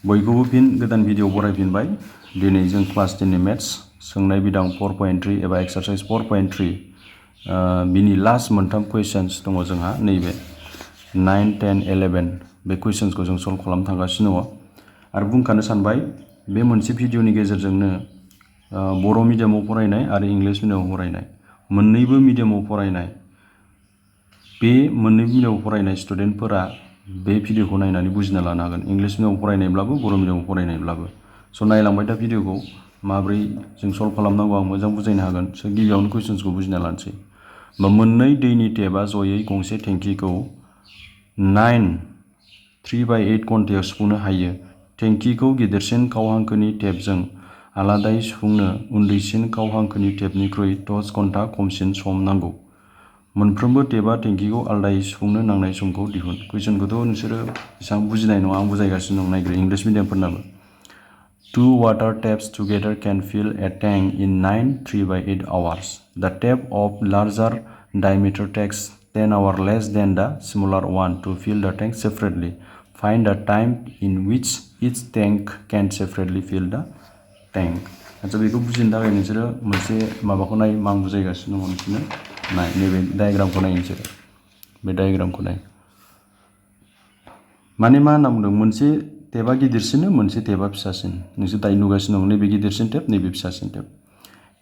बयखौबो फिन गोदान भिडिअ बरायफिनबाय। दिनै जों क्लास 10 नि मेथ्स सोंनाय बिदां 4.3 एबा एक्सारसाइज 4.3 बिनि लास्ट मोनथाम कुइसन्स दङ जोंहा नैबे 9, 10, 11 बे कुइसन्सखौ जों सल्व खालामनो थांगासिनो दङ आरो बुंखानो सानबाय बे मोनसे भिडिअनि गेजेरजोंनो बर' मिडियामाव फरायनाय आरो इंलिश मिडियामाव फरायनाय मोन्नैबो मिडियामाव फरायनाय बे मोन्नैबो मिडियामाव फरायनाय स्टुडेन्टफोरा बे भिडिअखौ नायनानै बुजिना लानो हागोन। इंलिश मिडियामाव फरायनायब्लाबो बर' मिडियामाव फरायनायब्लाबो स' नायलांबाय दा भिडिअखौ माब्रै जों सल्व खालामनांगौ आं मोजां बुजायनो हागोन। स' गिबियावनो कुइसन्सखौ बुजिना लानोसै। मोननै दैनि टेपआ जयै गंसे टेंकिखौ 3/8 घन्टायाव सुफुंनो हायो। टेंकिखौ गिदिरसिन खावहांखोनि टेपजों आलादायै सुफुंनो उन्दैसिन खावहांखोनि टेपनिख्रुइ 10 घन्टा खमसिन सम नांगौ। मोनफ्रोमबो टेपआ टेंकिखौ आलादायै सुफुंनो नांनाय समखौ दिहुन। कुइसनखौथ' नोंसोरो एसेबां बुजिनाय नङा, आं बुजायगासिनो दं नायग्रो English मिडियामफोरनाबो। 2 water taps together can fill a tank in 9 3/8 hours. The tap of larger diameter takes 10 hours less than the smaller one to fill the tank separately. Find the time in which each tank can separately fill the tank. आच्छा बेखौ बुजिनो थाखाय नोंसोरो मोनसे माबाखौ नाय, आं बुजायगासिनो दङ नोंसोरनो नाय, नैबे डायग्रामखौ नाय नोंसोरो बे डायग्रामखौ नाय। माने मा होनना बुंदों, मोनसे टेपआ गिदिरसिन मोनसे टेपआ फिसासिन। नोंसोर दायो नुगासिनो दं नैबे गिदिरसिन टेप, नैबे फिसासिन टेप।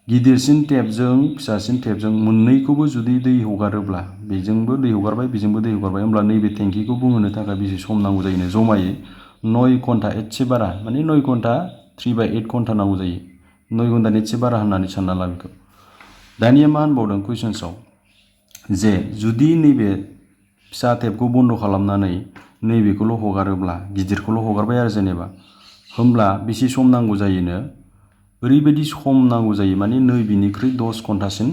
गिदिरसिन टेपजों फिसासिन टेपजों मोननैखौबो जुदि दै हगारोब्ला बेजोंबो दै हगारबाय बेजोंबो दै हगारबाय होमब्ला नैबे टेंकिखौ बुंहोनो थाखाय बेसे सम नांगौ जायो जमायै 9 घन्टा एसे बारा, माने 9 घन्टा 3/8 घन्टा नांगौ जायो। 9 घन्टानि एसे बारा होननानै सानना ला बेखौ। दानिया मा होनबावदों कुइसन्सआव जे जुदि नैबे फिसा टेपखौ बन्द खालामनानै नैबेखौल' हगारोब्ला, गिदिरखौल' हगारबाय आरो जेनेबा, होमब्ला बेसे सम नांगौ जायोनो, ओरैबायदि सम नांगौ जायो माने नैबेनिख्रुइ 10 घन्टासिन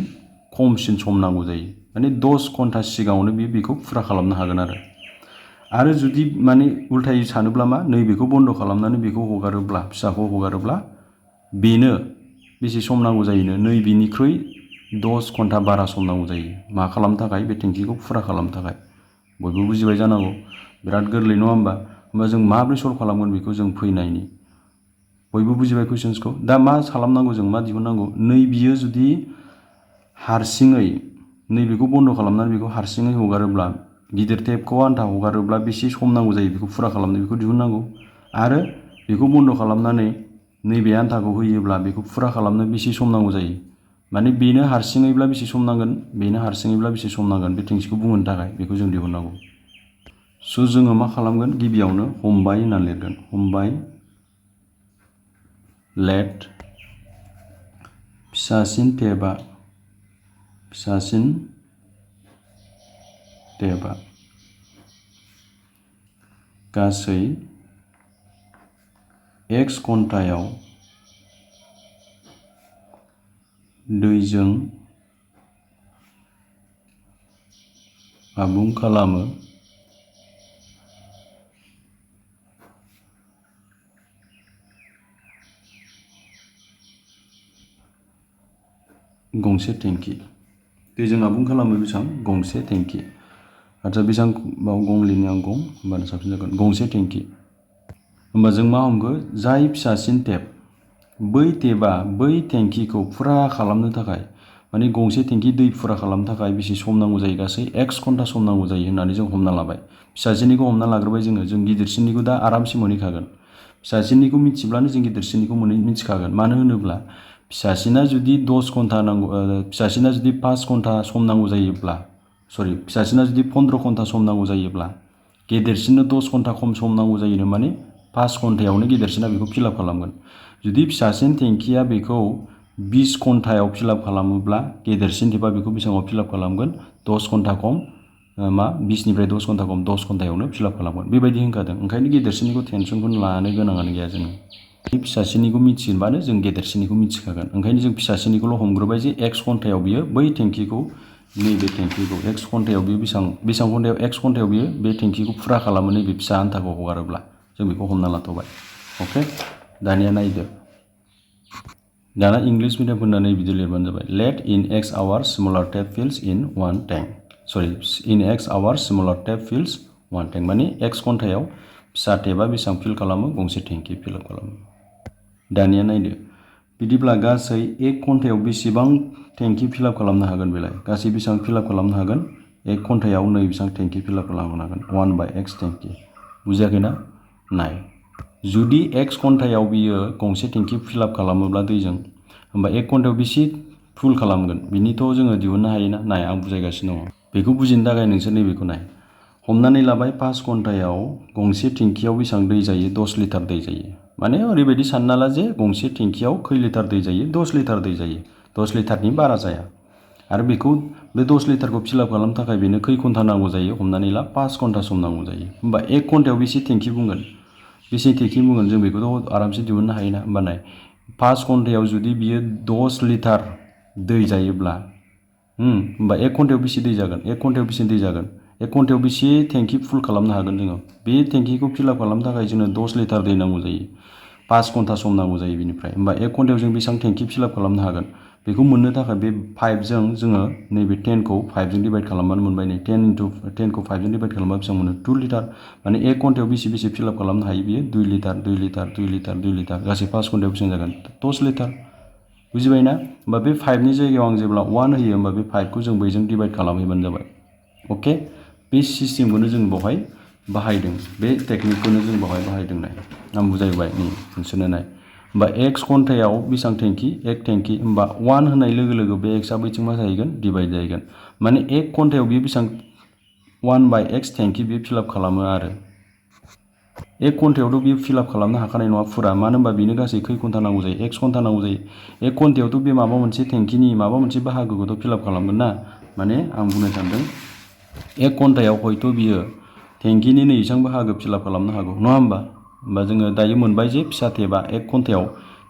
खमसिन सम नांगौ जायो। माने 10 घन्टा सिगाङावनो बेखौ फुरा खालामनो हागोन आरो जुदि माने उल्थायै सानोब्ला मा, नैबेखौ बन्द खालामनानै बेखौ हगारोब्ला, फिसाखौ हगारोब्ला बेनो बेसे सम नांगौ जायोनो, नैबेनिख्रुइ 10 घन्टा बारा सम नांगौ जायो। मा खालामनो थाखाय, बे टेंकिखौ फुरा खालामनो थाखाय। बयबो बुजिबाय जानांगौ, बिराद गोरलै नङा होमबा? होमबा जों माब्रै सल्व खालामगोन बेखौ जों फैनायनि। बयबो बुजिबाय कुइसन्सखौ। दा मा खालामनांगौ, जों मा दिहुननांगौ, नैबियो जुदि हारसिङै नैबेखौ बन्द खालामनानै बेखौ हारसिङै हगारोब्ला, गिदिर टेपखौ आन्था हगारोब्ला बेसे सम नांगौ जायो बेखौ फुरा खालामनो, बेखौ दिहुननांगौ। आरो बेखौ बन्द खालामनानै नैबे आन्थाखौ होयोब्ला बेखौ फुरा खालामनो बेसे सम नांगौ जायो, माने बेनो हारसिङैब्ला बेसे सम नांगोन, बेनो हारसिङैब्ला बेसे सम नांगोन बे टेंकिखौ बुंहोनो थाखाय, बेखौ जों दिहुननांगौ। स' जोङो मा खालामगोन, गिबियावनो हमबाय होननानै लिरगोन। हमबाय लेट फिसासिन टेपआ गासै x घन्टायाव दैजों आबुं खालामो। गंसे टेंकि दैजों आबुं खालामो बेसेबां, गंसे टेंकि। आच्छा बेसेबां गं लिरनि आं, गं होमबानो साबसिन जागोन, गंसे टेंकि। होमबा जों मा हमखो, जाय फिसासिन टेप, बै टेपआ बै टेंकिखौ फुरा खालामनो थाखाय, माने गंसे टेंकि दै फुरा खालामनो थाखाय बेसे सम नांगौ जायो, गासै x घन्टा सम नांगौ जायो होननानै जों हमना लाबाय। फिसासिननिखौ हमना लाग्रोबाय जों गिदिरसिननिखौ दा आरामसे मोनहैखागोन। फिसासिननिखौ मिथिब्लानो जों गिदिरसिननिखौ मिथिखागोन। मानो होनोब्ला फिसासिना जुदि 10 घन्टा नांगौ, फिसासिना जुदि 5 घन्टा सम नांगौ जायोब्ला, फिसासिना जुदि 15 घन्टा सम नांगौ जायोब्ला गेदेरसिननो 10 घन्टा खम सम नांगौ जायोनो, माने 5 घन्टायावनो गेदेरसिना बेखौ फिलआप खालामगोन। जुदि फिसासिन टेंकिया बेखौ 20 घन्टायाव फिलआप खालामोब्ला गेदेरसिन टेपआ बेखौ बेसेबाङाव फिलआप खालामगोन, 10 घन्टा खम, 20निफ्राय 10 घन्टा खम 10 घन्टायावनो फिलआप खालामगोन। बेबायदि होनखादों, ओंखायनो गेदेरसिननिखौ टेनसनखौनो लानो गोनाङानो गैया जोङो। फिसासिननिखौ मिथिबानो जों गेदेरसिननिखौ मिथिखागोन। ओंखायनो जों फिसासिननिखौल' हमग्रोबाय जे x घन्टायाव बियो बै टेंकिखौ, नैबे टेंकिखौ x घन्टायाव बियो बेसेबां घन्टायाव, x घन्टायाव बियो बे टेंकिखौ फुरा खालामो नैबे फिसा आन्थाखौ हगारोब्ला। जों बेखौ हमना लाथ'बाय। अके, दानिया नायदो। दाना इंलिश मिडियामफोरना नैबिदि लिरबानो जाबाय। लेट इन x आवार्स स्मलार टेप फिल्स इन इन x आवार्स स्मलार टेप फिल्स 1 tank। माने x घन्टायाव फिसा टेबा बेसेबां फिल खालामो गंसे टेंकि फिलआप खालामो दानिया नायदो बिदिब्ला गासै 1 घन्टायाव बेसेबां टेंकि फिलआप खालामनो हागोन बेलाय गासै बेसेबां फिलआप खालामनो हागोन 1 घन्टायाव नै बेसेबां टेंकि फिलआप खालामनो हागोन 1/x टेंकि बुजियाखैना नाय जुदि x घन्टायाव बियो गंसे टेंकि फिलआप खालामोब्ला दैजों होमबा 1 घन्टायाव बेसे फुल खालामगोन बिनिथ' जोङो दिहुननो हायोना नाय आं बुजायगासिनो दङ बेखौ बुजिनो थाखाय नोंसोर नैबेखौ नाय हमनानै लाबाय 5 घन्टायाव गंसे टेंकियाव बेसेबां दै जायो 10 लिटार दै जायो माने ओरैबायदि सानना ला जे गंसे टेंकियाव खै लिटार दै जायो 10 लिटार दै जायो 10 लिटारनि बारा जाया आरो बेखौ बे 10 लिटारखौ फिलआप खालामनो थाखाय बेनो खै घन्टा नांगौ जायो हमनानै ला 5 घन्टा सम नांगौ जायो होमबा 1 घन्टायाव बेसे टेंकि बुंगोन बेसे टेंकि बुंगोन जों बेखौथ' आरामसे दिहुननो हायोना होमबा नाय 5 घन्टायाव जुदि बियो 10 लिटार दै जायोब्ला होमबा 1 घन्टायाव बेसे दै जागोन 1 घन्टायाव बेसे दै जागोन 1 घन्टायाव बेसे टेंकि फुल खालामनो हागोन जोङो बे टेंकिखौ फिलआप खालामनो थाखाय जोंनो 10 लिटार दै नांगौ जायो 5 घन्टा सम नांगौ जायो बिनिफ्राय होमबा 1 घन्टायाव जों बेसेबां टेंकि फिलआप खालामनो हागोन बेखौ मोननो थाखाय बे 5 जों जोङो नैबे 10 खौ 5 जों डिभाइड खालामबानो मोनबाय नै 10 खौ 5 जों डिभाइड खालामबा बेसेबां मोनो 2 लिटार माने 1 घन्टायाव बेसे फिलआप खालामनो हायो बियो 2 लिटार 2 लिटार 2 लिटार 2 लिटार गासै 5 घन्टायाव बेसेबां जागोन 10 लिटार बुजिबायना होमबा बे 5 नि जायगायाव आं जेब्ला 1 होयो होमबा बे 5 खौ जों बैजों डिभाइड खालामहैबानो जाबाय अके बे सिस्टेमखौनो जों बेवहाय बाहायदों बे टेकनिकखौनो जों बेवहाय बाहायदों नाय आं बुजायबाय नै नोंसोरनो नाय होमबा x घन्टायाव बेसेबां टेंकि 1 टेंकि होमबा 1 होनाय लोगो लोगो बे x आ बैथिं मा जाहैगोन डिभाइड जाहैगोन माने 1 घन्टायाव बियो बेसेबां 1/x टेंकि बियो फिलआप खालामो आरो 1 घन्टायावथ' बियो फिलआप खालामनो हाखानाय नङा फुरा मानो होनबा बेनो गासै खै घन्टा नांगौ जायो x घन्टा नांगौ जायो 1 घन्टायावथ' बे माबा मोनसे टेंकिनि माबा मोनसे बाहागोखौथ' फिलआप खालामगोन ना माने आं बुंनो सानदों 1 घन्टायाव हयथ' बियो टेंकिनि नै एसेबां बाहागो फिलआप खालामनो हागौ नङा होमबा जोङो दायो मोनबाय जे फिसा टेबा 1 घन्टायाव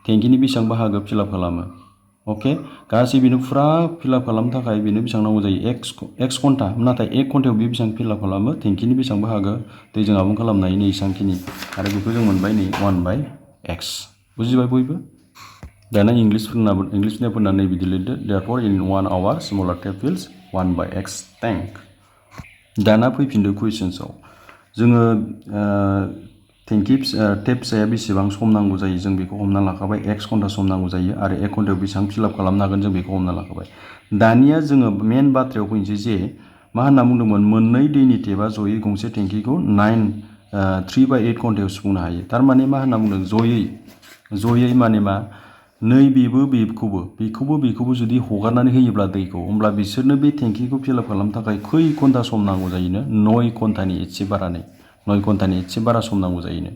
टेंकिनि बेसेबां बाहागो फिलआप खालामो अके गासै बेनो फुरा फिलआप खालामनो थाखाय बेनो बेसेबां नांगौ जायो x घन्टा नाथाय 1 घन्टायाव बियो बेसेबां फिलआप खालामो टेंकिनि बेसेबां बाहागो दैजों आबुं खालामनो हायो नै एसेबांखिनि आरो बेखौ जों मोनबाय नै 1/x बुजिबाय बयबो दाना इंलिसनिफोरना नै बिदि लिरदो therefore in 1 hour smaller tap fills 1/x tank दाना फैफिनदो कुइसन्सआव जोङो टेंकि टेप फिसाया बेसेबां सम नांगौ जायो जों बेखौ हमना लाखाबाय x घन्टा सम नांगौ जायो आरो 1 घन्टायाव बेसेबां फिलआप खालामनो हागोन जों बेखौ हमना लाखाबाय दानिया जोङो मेन बाथ्रायाव फैनोसै जे मा होनना बुंदोंमोन मोननै दैनि टेपा जयै गंसे टेंकिखौ 3/8 घन्टायाव सुफुंनो हायो थारमाने मा होनना बुंदों जयै माने मा बेखौबो जुदि हगारनानै होयोब्ला दैखौ होमब्ला बिसोरनो बे टेंकिखौ फिलआप खालामनो थाखाय खै घन्टा सम नांगौ जायोनो 9 घन्टानि एसे बारानै 9 घन्टानि एसे बारा सम नांगौ जायोनो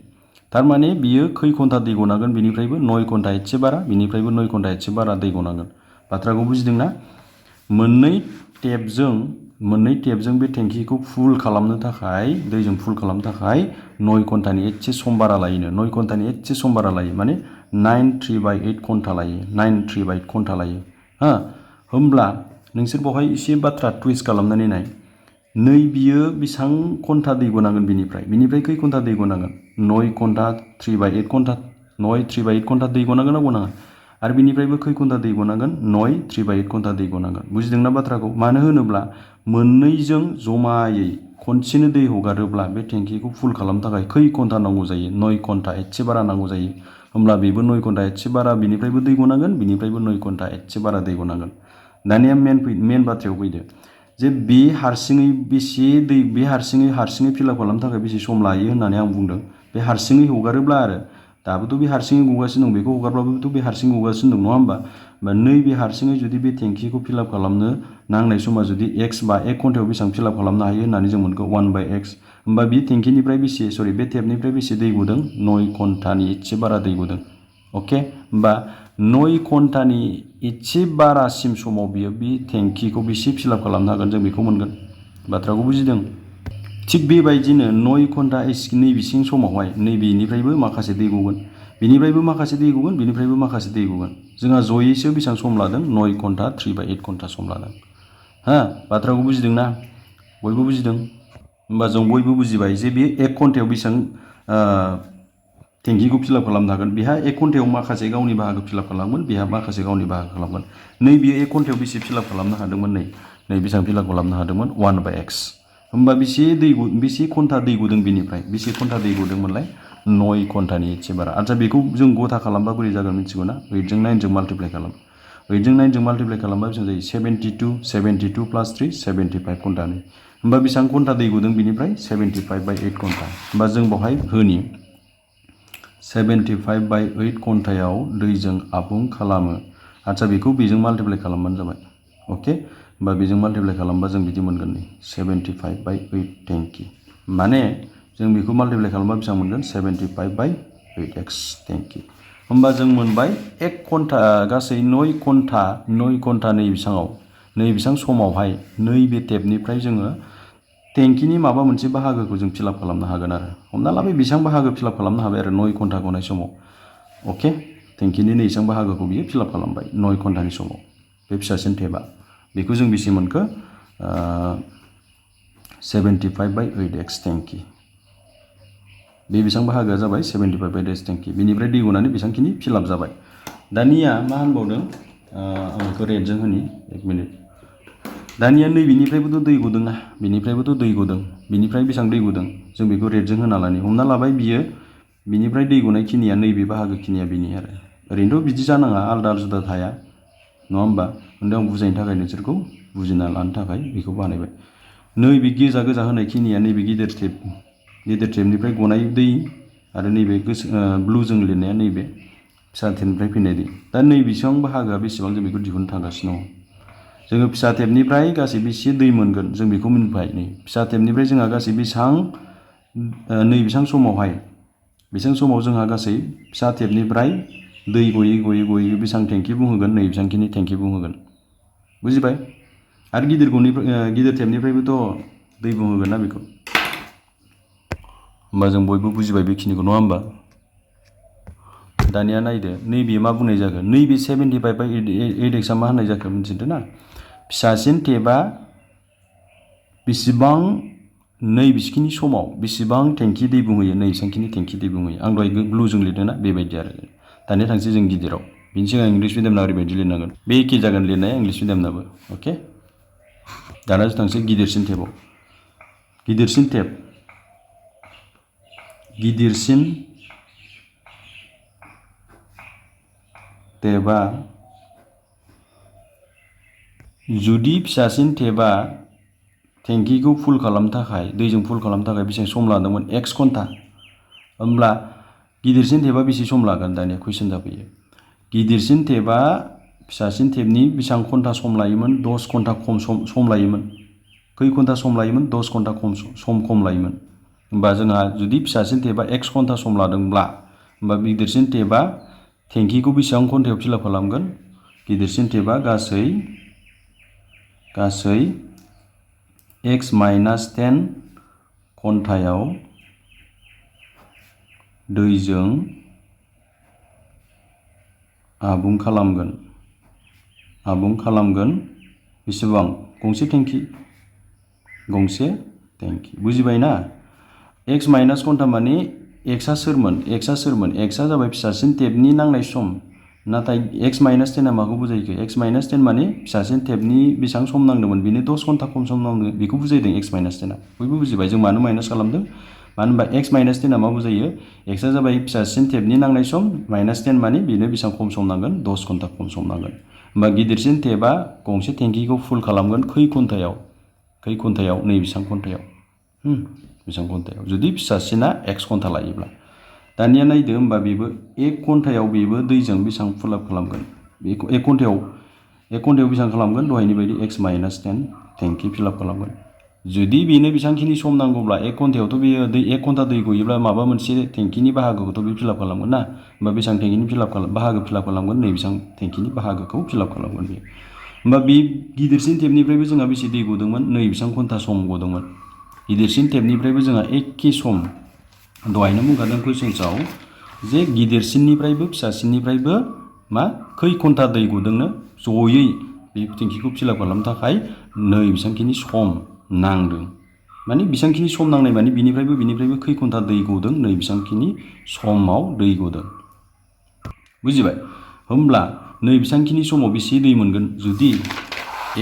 थारमाने बियो खै घन्टा दै गनांगोन बिनिफ्रायबो 9 घन्टा एसे बारा बिनिफ्रायबो 9 घन्टा एसे बारा दै गनांगोन बाथ्राखौ बुजिदोंना मोननै टेपजों बे टेंकिखौ फुल खालामनो थाखाय दैजों फुल खालामनो थाखाय 9 घन्टानि एसे सम बारा लायोनो 9 घन्टानि एसे सम बारा लायो माने 9/3/8 घन्टा लायो 9/3/8 घन्टा लायो हा होमब्ला नोंसोर बेवहाय एसे बाथ्रा टुइस्ट खालामनानै नाय नै बियो बेसेबां घन्टा दै गनांगोन बिनिफ्राय खै घन्टा दै गनांगोन 9 घन्टा 3/8 घन्टा 3/8 घन्टा दै गनांगोन ना गनाङा आरो बिनिफ्रायबो खै घन्टा दै गनांगोन 3/8 घन्टा दै गनांगोन बुजिदोंना बाथ्राखौ मानो होनोब्ला मोननैजों जमायै खनसेनो दै हगारोब्ला बे टेंकिखौ फुल खालामनो थाखाय खै घन्टा नांगौ जायो 9 घन्टा एसे बारा नांगौ जायो होमब्ला बेबो 9 घन्टा एसे बारा बिनिफ्रायबो दै गनांगोन बिनिफ्रायबो 9 घन्टा एसे बारा दै गनांगोन दानिया मेन बाथ्रायाव फैदो जे बे हारसिङै फिलआप खालामनो थाखाय बेसे सम लायो होननानै आं बुंदों बे हारसिङै हगारोब्ला आरो दाबोथ' बे हारसिङै गगासिनो दं बेखौ हगारब्लाबोथ' बे हारसिङै गगासिनो दं नङा होमबा नैबे हारसिङै जुदि बे टेंकिखौ फिलआप खालामनो नांनाय समा जुदि x बा 1 घन्टायाव बेसेबां फिलआप खालामनो हायो होननानै जों मोनगौ 1/x होमबा बे टेंकिनिफ्राय बे टेपनिफ्राय बेसे दै गदों 9 घन्टानि एसे बारा दै गदों अके होमबा 9 घन्टानि एसे बारासिम समाव बियो बे टेंकिखौ बेसे फिलआप खालामनो हागोन जों बेखौ मोनगोन बाथ्राखौ बुजिदों थिग बेबायदिनो 9 घन्टा नैबेसिम समावहाय नैबेनिफ्रायबो माखासे दै गगोन बिनिफ्रायबो माखासे दै गगोन बिनिफ्रायबो माखासे दै गगोन जोंहा जयैसो बेसेबां सम लादों 9 घन्टा 3/8 घन्टा सम लादों हा बाथ्राखौ बुजिदोंना बयबो बुजिदों होमबा जों बयबो बुजिबाय जे बे 1 घन्टायाव बेसेबां टेंकिखौ फिलआप खालामनो हागोन बेहा 1 घन्टायाव माखासे गावनि बाहागो फिलआप खालामगोन बेहा माखासे गावनि बाहागो खालामगोन नै बियो 1 घन्टायाव बेसे फिलआप खालामनो हादोंमोन नै बेसेबां फिलआप खालामनो हादोंमोन 1/x होमबा बेसे घन्टा दै गदों बेनिफ्राय बेसे घन्टा दै गदोंमोनलाय 9 घन्टानि एसे बारा आच्छा बेखौ जों गथा खालामबा बोरै जागोन मिथिगौ ना 8 जों 9 जों माल्टिप्लाइ खालाम 8 जों 9 जों माल्टिप्लाइ खालामबा बेसेबां जायो 72 प्लास 3 75 घन्टानि होमबा बेसेबां घन्टा दै गदों बेनिफ्राय 75/8 घन्टा होमबा जों बेवहाय होनि 75/8 घन्टायाव दैजों आबुं खालामो आच्छा बेखौ बेजों माल्टिप्लाइ खालामबानो जाबाय अके होमबा बेजों माल्टिप्लाइ खालामबा जों बिदि मोनगोन नै 75/8 टेंकि माने जों बेखौ माल्टिप्लाइ खालामबा बेसेबां मोनगोन 75/8x टेंकि होमबा जों मोनबाय 1 घन्टा गासै 9 घन्टा नैबेसां समावहाय नैबे टेपनिफ्राय जोङो टेंकिनि माबा मोनसे बाहागोखौ जों फिलआप खालामनो हागोन आरो हमना लाबाय बेसेबां बाहागो फिलआप खालामनो हाबाय आरो 9 घन्टा गनाय समाव अके टेंकिनि नैबेसां बाहागोखौ बियो फिलआप खालामबाय 9 घन्टानि समाव बे फिसासिन टेपआ बेखौ जों बेसे मोनखो 75/8x टेंकि बे बेसेबां बाहागोआ जाबाय 75/8x टेंकि बेनिफ्राय दै गनानै बेसेबांखिनि फिलआप जाबाय दानिया मा होनबावदों आं बेखौ रेटजों होनि 1 मिनिट दानिया नैबेनिफ्रायबोथ' दै गदों ना बेनिफ्रायबोथ' दै गदों बेनिफ्राय बेसेबां दै गदों जों बेखौ रेटजों होना लानि हमना लाबाय बियो बिनिफ्राय दै गनाय खिनिया नैबे बाहागो खिनिया बेनि आरो ओरैनोथ' बिदि जानाङा आलदा आलदा थाया नङा होमबा आं बुजायनो थाखाय नोंसोरखौ बुजिना लानो थाखाय बेखौ बानायबाय नैबे गोजा होनाय खिनिया नैबे गिदिर टेपनिफ्राय गनाय दै आरो नैबे ब्लुजों लिरनाया नैबे फिसा टेपनिफ्राय फैनाय दै दा नैबेसेबां बाहागोआ बेसेबां जों बेखौ दिहुननो थांगासिनो दङ जोङो फिसा टेपनिफ्राय गासै बेसे दै मोनगोन जों बेखौ मिन्थिबाय नै फिसा टेपनिफ्राय जोंहा गासै नैबेसां समाव जोंहा गासै फिसा टेपनिफ्राय दै गयै बेसेबां टेंकि बुंहोगोन नैबेसांखिनि टेंकि बुंहोगोन बुजिबाय आरो गिदिर टेपनिफ्रायबोथ' दै बुंहोगोन ना बेखौ होमबा जों बयबो बुजिबाय बेखिनिखौ नङा होमबा दानिया नायदो नैबे मा बुंनाय जागोन नैबे 75/8x मा होननाय जाखो मिथिदों ना फिसासिन टेपआ बेसेबां नैबेसिखिनि समाव बेसेबां टेंकि दै बुंहोयो नैबेसांखिनि टेंकि दै बुंहोयो आं दहाय ब्लुजों लिरदों ना बेबायदि आरो दानिया थांसै जों गिदिराव बिनि सिगां इंलिश मिडियामना ओरैबायदि लिरनांगोन बे एखे जागोन लिरनाया इंलिश मिडियामनाबो अके दाना जों थांसै गिदिरसिन टेपआव गिदिरसिन टेपआ जुदि फिसासिन टेपआ टेंकिखौ फुल खालामनो थाखाय दैजों फुल खालामनो थाखाय बेसेबां सम लादोंमोन x घन्टा होमब्ला गिदिरसिन टेपआ बेसे सम लागोन दानिया कुइसन जाफैयो गिदिरसिन टेपआ फिसासिन टेपनि बेसेबां घन्टा सम लायोमोन 10 घन्टा खम सम लायोमोन खै घन्टा सम लायोमोन 10 घन्टा खम लायोमोन होमबा जोंहा जुदि फिसासिन टेपआ x घन्टा सम लादोंब्ला होमबा गिदिरसिन टेपआ टेंकिखौ बेसेबां घन्टायाव फिलआप खालामगोन गिदिरसिन टेपआ गासै x - 10 घन्टायाव दैजों आबुं खालामगोन बेसेबां गंसे टेंकि बुजिबाय ना x - घन्टा माने x आ सोरमोन x आ जाबाय फिसासिन टेपनि नांनाय सम नाथाय x - 10 आ माखौ बुजायखो x - 10 माने फिसासिन टेपनि बेसेबां सम नांदोंमोन बेनो 10 घन्टा खम सम नांदों बेखौ बुजायदों x - 10 आ बयबो बुजिबाय जों मानो माइनास खालामदों मानो होनबा x - 10 आ मा बुजायो x आ जाबाय फिसासिन टेपनि नांनाय सम -10 माने बेनो बेसेबां खम सम नांगोन 10 घन्टा खम सम नांगोन होमबा गिदिरसिन टेपआ गंसे टेंकिखौ फुल खालामगोन खै घन्टायाव नैबेसां घन्टायाव बेसेबां घन्टायाव जुदि फिसासिना x घन्टा लायोब्ला दानिया नायदो होमबा बेबो 1 घन्टायाव बेबो दैजों बेसेबां फिलआप खालामगोन 1 घन्टायाव बेसेबां खालामगोन दहायनि बायदि x - 10 टेंकि फिलआप खालामगोन जुदि बेनो बेसेबांखिनि सम नांगौब्ला 1 घन्टायावथ' बेयो 1 घन्टा दै गयोब्ला माबा मोनसे टेंकिनि बाहागोखौथ' बे फिलआप खालामगोन ना होमबा बेसेबां टेंकिनि बाहागो फिलआप खालामगोन नैबेसां टेंकिनि बाहागोखौ फिलआप खालामगोन बेयो होमबा बे गिदिरसिन टेपनिफ्रायबो जोंहा बेसे दै गदोंमोन नैबेसां घन्टा सम गदोंमोन गिदिरसिन टेपनिफ्रायबो जोंहा एखे सम दहायनो बुंखादों कुइसन्सआव जे गिदिरसिननिफ्रायबो फिसासिननिफ्रायबो मा खै घन्टा दै गदोंनो जयै बे टेंकिखौ फिलआप खालामनो थाखाय नैबेसांखिनि सम नांदों माने बेसांखिनि सम नांनाय माने बिनिफ्रायबो खै घन्टा दै गदों नैबेसांखिनि समाव दै गदों बुजिबाय होमब्ला नैबेसांखिनि समाव बेसे दै मोनगोन जुदि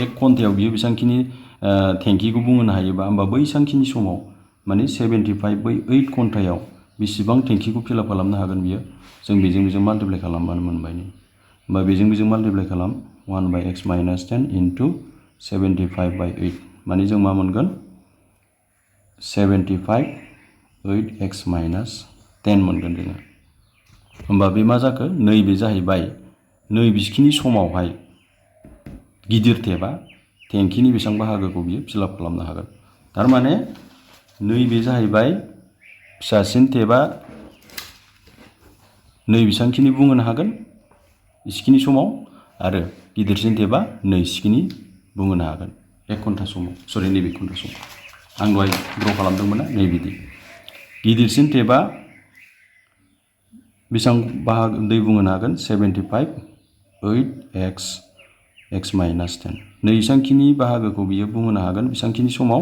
1 घन्टायाव बियो बेसांखिनि टेंकिखौ बुंहोनो हायोबा होमबा बै सांखिनि समाव माने 75 बै 8 घन्टायाव बेसेबां टेंकिखौ फिलआप खालामनो हागोन बियो जों बेजों माल्टिप्लाइ खालामबानो मोनबाय होमबा बेजों माल्टिप्लाइ खालाम 1/x - 10 इनटु 75/8 माने जों मा मोनगोन 75 8x - 10 मोनगोन जोङो होमबा बे मा जाखो नैबे जाहैबाय नैबिसखिनि समावहाय गिदिर टेपआ टेंकिनि बेसेबां बाहागोखौ बियो फिलआप खालामनो हागोन थारमाने नैबे जाहैबाय फिसासिन टेपआ नैबेसांखिनि बुंहोनो हागोन इसिखिनि समाव आरो गिदिरसिन टेपआ नैसिखिनि बुंहोनो हागोन 1 घन्टा समाव सरि नैबे घन्टा समाव आं दहाय ड्र खालामदोंमोन ना नैबिदि गिदिरसिन टेपआ बेसेबां बाहागो दै बुंहोनो हागोन 75 8x - 10 नैसांखिनि बाहागोखौ बियो बुंहोनो हागोन बेसांखिनि समाव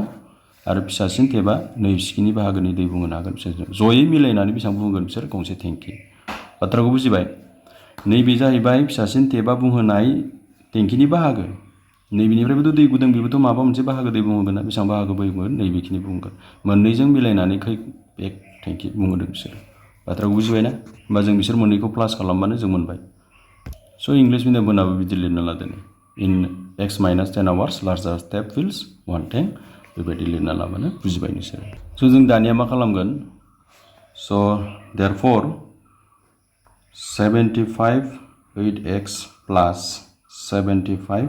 आरो फिसासिन टेपआ नैसिखिनि बाहागोनि दै बुंहोनो हागोन बिसोर जयै मिलायनानै बेसेबां बुंगोन बिसोर गंसे टेंकि बाथ्राखौ बुजिबाय नैबे जाहैबाय फिसासिन टेपआ बुंहोनाय टेंकिनि बाहागो नैबेनिफ्रायबोथ' दै गुदुं बेबोथ' माबा मोनसे बाहागो दै बुंहोगोन ना बेसेबां बाहागो बुंगोन नैबेखिनि बुंगोन मोननैजों मिलायनानै खै एक टेंकि बुंहोदों बिसोर बाथ्राखौ बुजिबाय ना होमबा जों बिसोर मोननैखौ प्लास खालामबानो जों मोनबाय स' इंलिश मिडियामफोरनाबो बिदि लिरना लादों इन x - 10 आवार्स लार्जार टेप फिल्स 1 tank बेबायदि लिरना लाबानो बुजिबाय नोंसोरो स' जों दानिया मा खालामगोन स' देयरफर 75 8x प्लास 75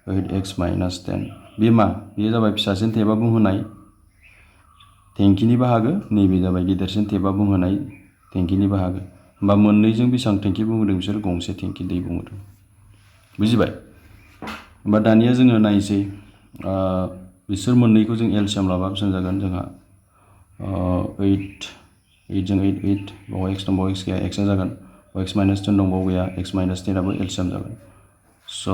8x - 10 बे मा बेयो जाबाय फिसासिन टेपआ बुंहोनाय टेंकिनि बाहागो नैबे जाबाय गिदिरसिन टेपआ बुंहोनाय टेंकिनि बाहागो होमबा मोननैजों बेसेबां टेंकि बुंहोदों बिसोर गंसे टेंकि दै बुंहोदों बुजिबाय होमबा दानिया जोङो नायसै बिसोर मोननैखौ जों एलसिएम लाबा बेसेबां जागोन जोंहा 8 जों 8 बाव x दं बाव x गैया x जागोन x - 10 दं बाव गैया x - 10 आबो एलसिएम जागोन स'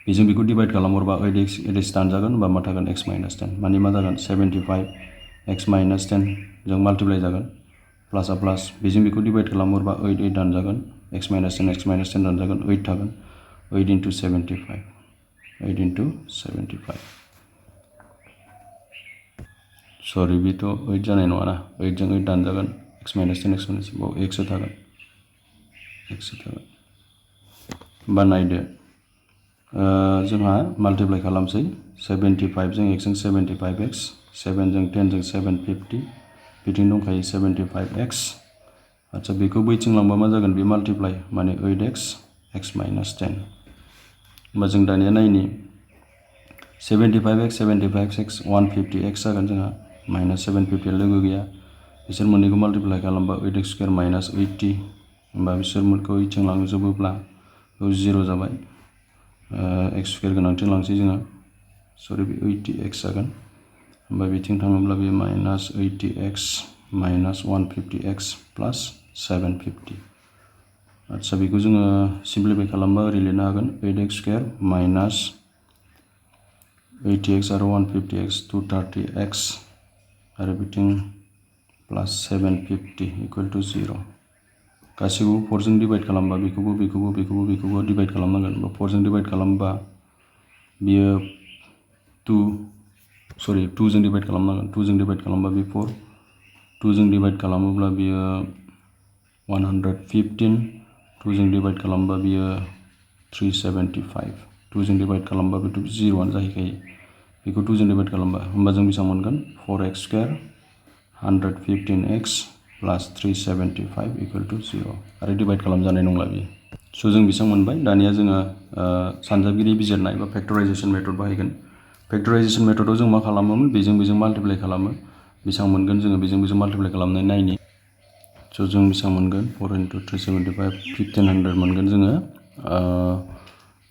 बेजों बेखौ डिभाइड खालामहरबा 8x दानजागोन होमबा मा थागोन x - 10 माने मा जागोन 75 x - 10 जों माल्टिप्लाइ जागोन प्लासआ प्लास बेजों बेखौ डिभाइड खालामहरबा 8 दानजागोन x - 10 दानजागोन 8 थागोन 8 into 75 8 into 75 सरि बेथ' 8 जानाय नङा ना 8 जों 8 दानजागोन x - 10 बाव x थागोन होमबा नायदो जोंहा माल्टिप्लाइ खालामसै 75 जों x जों 75x 7 जों 10 जों 750 बिथिं दंखायो 75x आच्छा बेखौ बैथिं लांबा मा जागोन बे माल्टिप्लाइ माने 8x x - 10 होमबा जों दानिया नायनि 75x 75x 150x जागोन जोंहा माइनास 750 लोगो गैया बिसोर मोननैखौ माल्टिप्लाइ खालामबा 8x स्क्वायर माइनास 80 होमबा बिसोर मोनखौ इथिं लांजोबोब्ला 0 जाबाय x स्क्वायर गोनांथिं लांसै जोङो सरि बे 80x जागोन होमबा बिथिं थाङोब्ला बे माइनास 80x माइनास 150x प्लास 750 आच्छा बेखौ जोङो सिम्प्लिफाइ खालामबा ओरै लिरनो हागोन 8x स्क्वायर माइनास 80x आरो 150x 230x आरो बिथिं प्लास 750 इकुवेल टु 0 गासैखौबो 4 जों डिभाइड खालामबा बेखौबो डिभाइड खालामनांगोन 4 जों डिभाइड खालामबा बियो 2 जों डिभाइड खालामनांगोन 2 जों डिभाइड खालामबा बे 4 2 जों डिभाइड खालामोब्ला बियो 115 2 जों डिभाइड खालामबा बियो 375 2 जों डिभाइड खालामबा बेथ' 0 आनो जाहैखायो बेखौ 2 जों डिभाइड खालामबा होमबा जों बेसेबां मोनगोन 4x square 115x plus 375 equal to 0 आरो डिभाइड खालामजानाय नंला बियो स' जों बेसेबां मोनबाय दानिया जोङो सानजाबगिरि बिजिरनाय बा फेक्टराइजेसन मेथड बाहायगोन फेक्टराइजेसन मेथडआव जों मा खालामोमोन बेजों माल्टिप्लाइ खालामो बेसेबां मोनगोन जोङो बेजों माल्टिप्लाइ खालामनाय नायनि स' जों बेसेबां मोनगोन 4 into 375 1500 मोनगोन जोङो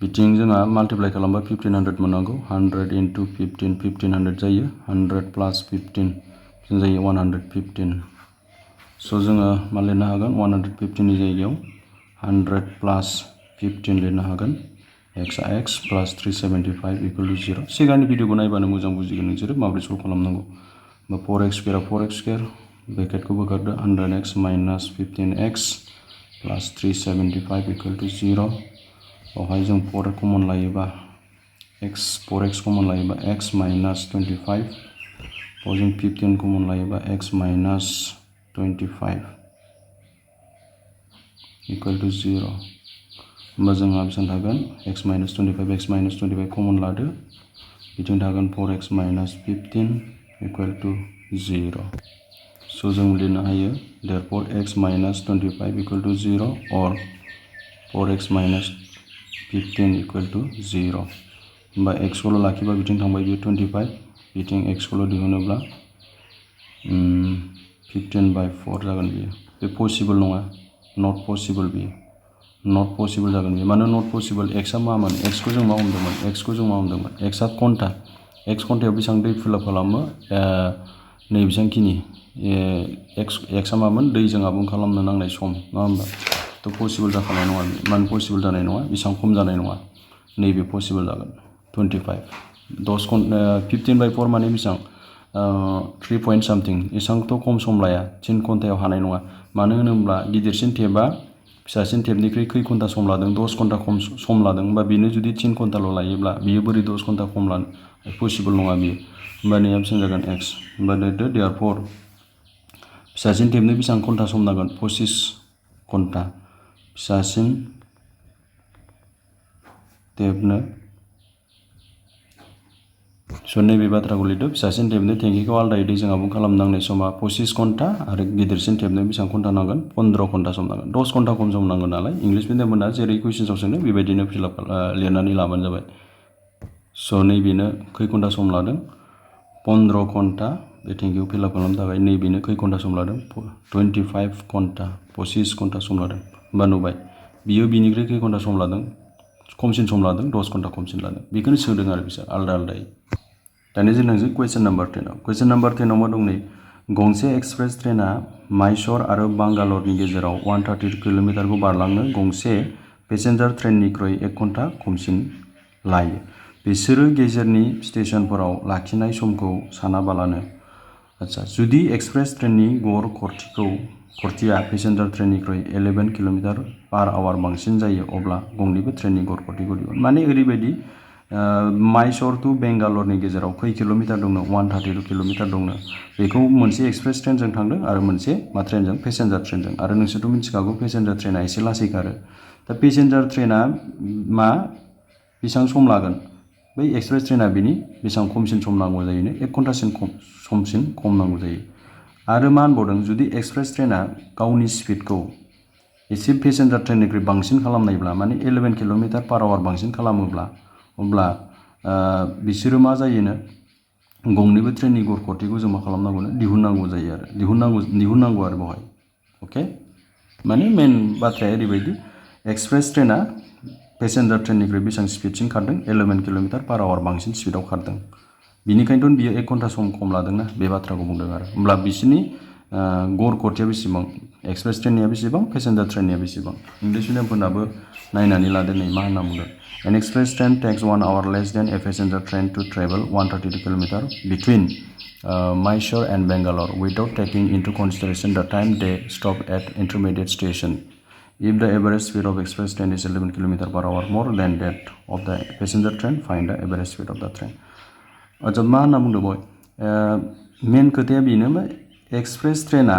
बिथिं जोंहा माल्टिप्लाइ खालामबा 1500 मोननांगौ 100 into 15 1500 जायो 100 plus 15 जायो 115 स' जोङो मा लिरनो हागोन 115 नि जायगायाव 100 plus 15 लिरनो हागोन x plus 375 equal to 0 सिगांनि भिडिअखौ नायबानो मोजां बुजिगोन नोंसोरो माबोरै सल्भ खालामनांगौ 4x स्क्वायर 4x स्क्वायर ब्रेकेटखौ बोखारदो 100x minus 15x plus 375 equal to 0 बेवहाय जों 4 कमन लायोबा x 4x कमन लायोबा x माइनास 25 जों 15 कमन लायोबा x माइनास 25 इक्वल टू 0 होमबा जोंहा बेसेबां थागोन x माइनास 25 कमन लादो बिथिं थागोन 4x माइनास 15 इक्वल टू 0 सो जों लिरनो हायो therefore x minus 25 equal to 0 or 4x minus 15 equal to 0 होमबा x खौल' लाखिबा बिथिं थांबाय बियो 25 बिथिं x खौल' दिहुनोब्ला 15/4 जागोन बियो बे पसिबल नङा नट पसिबल बियो नट पसिबल जागोन बियो मानो नट पसिबल x आ मामोन x खौ जों मा हमदोंमोन x आ घन्टा x घन्टायाव बेसेबां दै फिल आप खालामो नै बेसेबांखिनि x आ मामोन दैजों आबुं खालामनो नांनाय सम नङा होमबा थ' पसिबल जाखानाय नङा मानो पसिबल जानाय नङा बेसेबां खम जानाय नङा नैबे पसिबल जागोन 25 15/4 माने बेसेबां 3 पॉइंट सामथिं एसेबांथ' खम सम लाया 3 घन्टायाव हानाय नङा मानो होनोब्ला गिदिरसिन टेपआ फिसासिन टेपनिख्रुइ खै घन्टा सम लादों 10 घन्टा खम सम लादों होमबा बेनो जुदि 3 घन्टाल' लायोब्ला बियो बोरै 10 घन्टा खम लानो पसिबल नङा बियो होमबा नैया बेसेबां जागोन x होमबा लिरदो therefore फिसासिन टेपनो बेसेबां घन्टा सम नांगोन 25 घन्टा फिसासिन टेपनो स' नैबे बाथ्राखौ लिरदो फिसासिन टेपनो टेंकिखौ आलदायै दैजों आबुं खालामनांनाय समा 25 घन्टा आरो गिदिरसिन टेपनो बेसेबां घन्टा नांगोन 15 घन्टा सम नांगोन 10 घन्टा खम सम नांगोन नालाय इंलिश मिडियामफोरना जेरै कुइसन्सआव सोंदों बेबायदिनो फिलआप लिरनानै लाबानो जाबाय स' नैबेनो खै घन्टा सम लादों 15 घन्टा बे टेंकिखौ फिलआप खालामनो थाखाय नैबेनो खै घन्टा सम लादों 25 घन्टा 25 घन्टा सम लादों होमबा नुबाय बियो बिनिख्रुइ खै घन्टा सम लादों खमसिन सम लादों 10 घन्टा खमसिन लादों बेखौनो सोंदों आरो बिसोर आलदा आलदायै दानिया जों थांसै कुइसन नाम्बार 10 कुइसन नाम्बार 10 मा दं नै गंसे एक्सप्रेस ट्रेना माइसर आरो बांगालरनि गेजेराव 130 किल'मिटारखौ बारलांनो गंसे पेसेन्जार ट्रेननिख्रुइ 1 घन्टा खमसिन लायो बिसोरो गेजेरनि स्टेशनफोराव लाखिनाय समखौ सानाबालानो आच्छा जुदि एक्सप्रेस ट्रेननि गड़ खरथिया पेसेन्जार ट्रेननिख्रुइ 11 किल'मिटार/आवार बांसिन जायो अब्ला गंनैबो ट्रेननि गड़ खरथिखौ दिहुन माने ओरैबायदि माइसर टू बेंगालरनि गेजेराव खै किल'मिटार दंनो 132 किल'मिटार दंनो बेखौ मोनसे एक्सप्रेस ट्रेनजों थांदों आरो मोनसे मा ट्रेनजों पेसेन्जार ट्रेनजों आरो नोंसोरथ' मिथिखागौ पेसेन्जार ट्रेना एसे लासै खारो दा पेसेन्जार ट्रेना मा बेसेबां सम लागोन बै एक्सप्रेस ट्रेना बिनि बेसेबां खमसिन सम नांगौ जायोनो 1 घन्टासिन समसिन खम नांगौ जायो आरो मा होनबावदों जुदि एक्सप्रेस ट्रेना गावनि स्पिडखौ एसे पेसेन्जार ट्रेननिख्रुइ बांसिन खालामनायब्ला माने 11 किल'मिटार/आवार बांसिन खालामोब्ला अब्ला बिसोरो मा जायोनो गंनैबो ट्रेननि गड़ खरथिखौ जों मा खालामनांगौनो दिहुननांगौ जायो आरो दिहुननांगौ आरो बेवहाय अके माने मेन बाथ्राया ओरैबायदि एक्सप्रेस ट्रेना पेसेन्जार ट्रेननिख्रुइ बेसेबां स्पिडसिन खारदों 11 किल'मिटार/आवार बांसिन स्पिडआव खारदों बिनिखायनोथ' बियो 1 घन्टा सम खम लादोंना बे बाथ्राखौ बुंदों आरो होमब्ला बिसोरनि गड़ खरथिया बेसेबां एक्सप्रेस ट्रेननिया बेसेबां पेसेन्जार ट्रेननिया बेसेबां इंलिश मिडियामफोरनाबो नायनानै लादो नै मा होनना बुंदों An express train takes 1 hour less than a passenger train to travel 132 km between Mysore and Bangalore without taking into consideration the time they stop at intermediate station. If the average speed of express train is 11 km/h more than that of the passenger train, find the average speed of the train. अच्छा मा होनना बुंदों बय मेन खोथाया बेनो express ट्रेना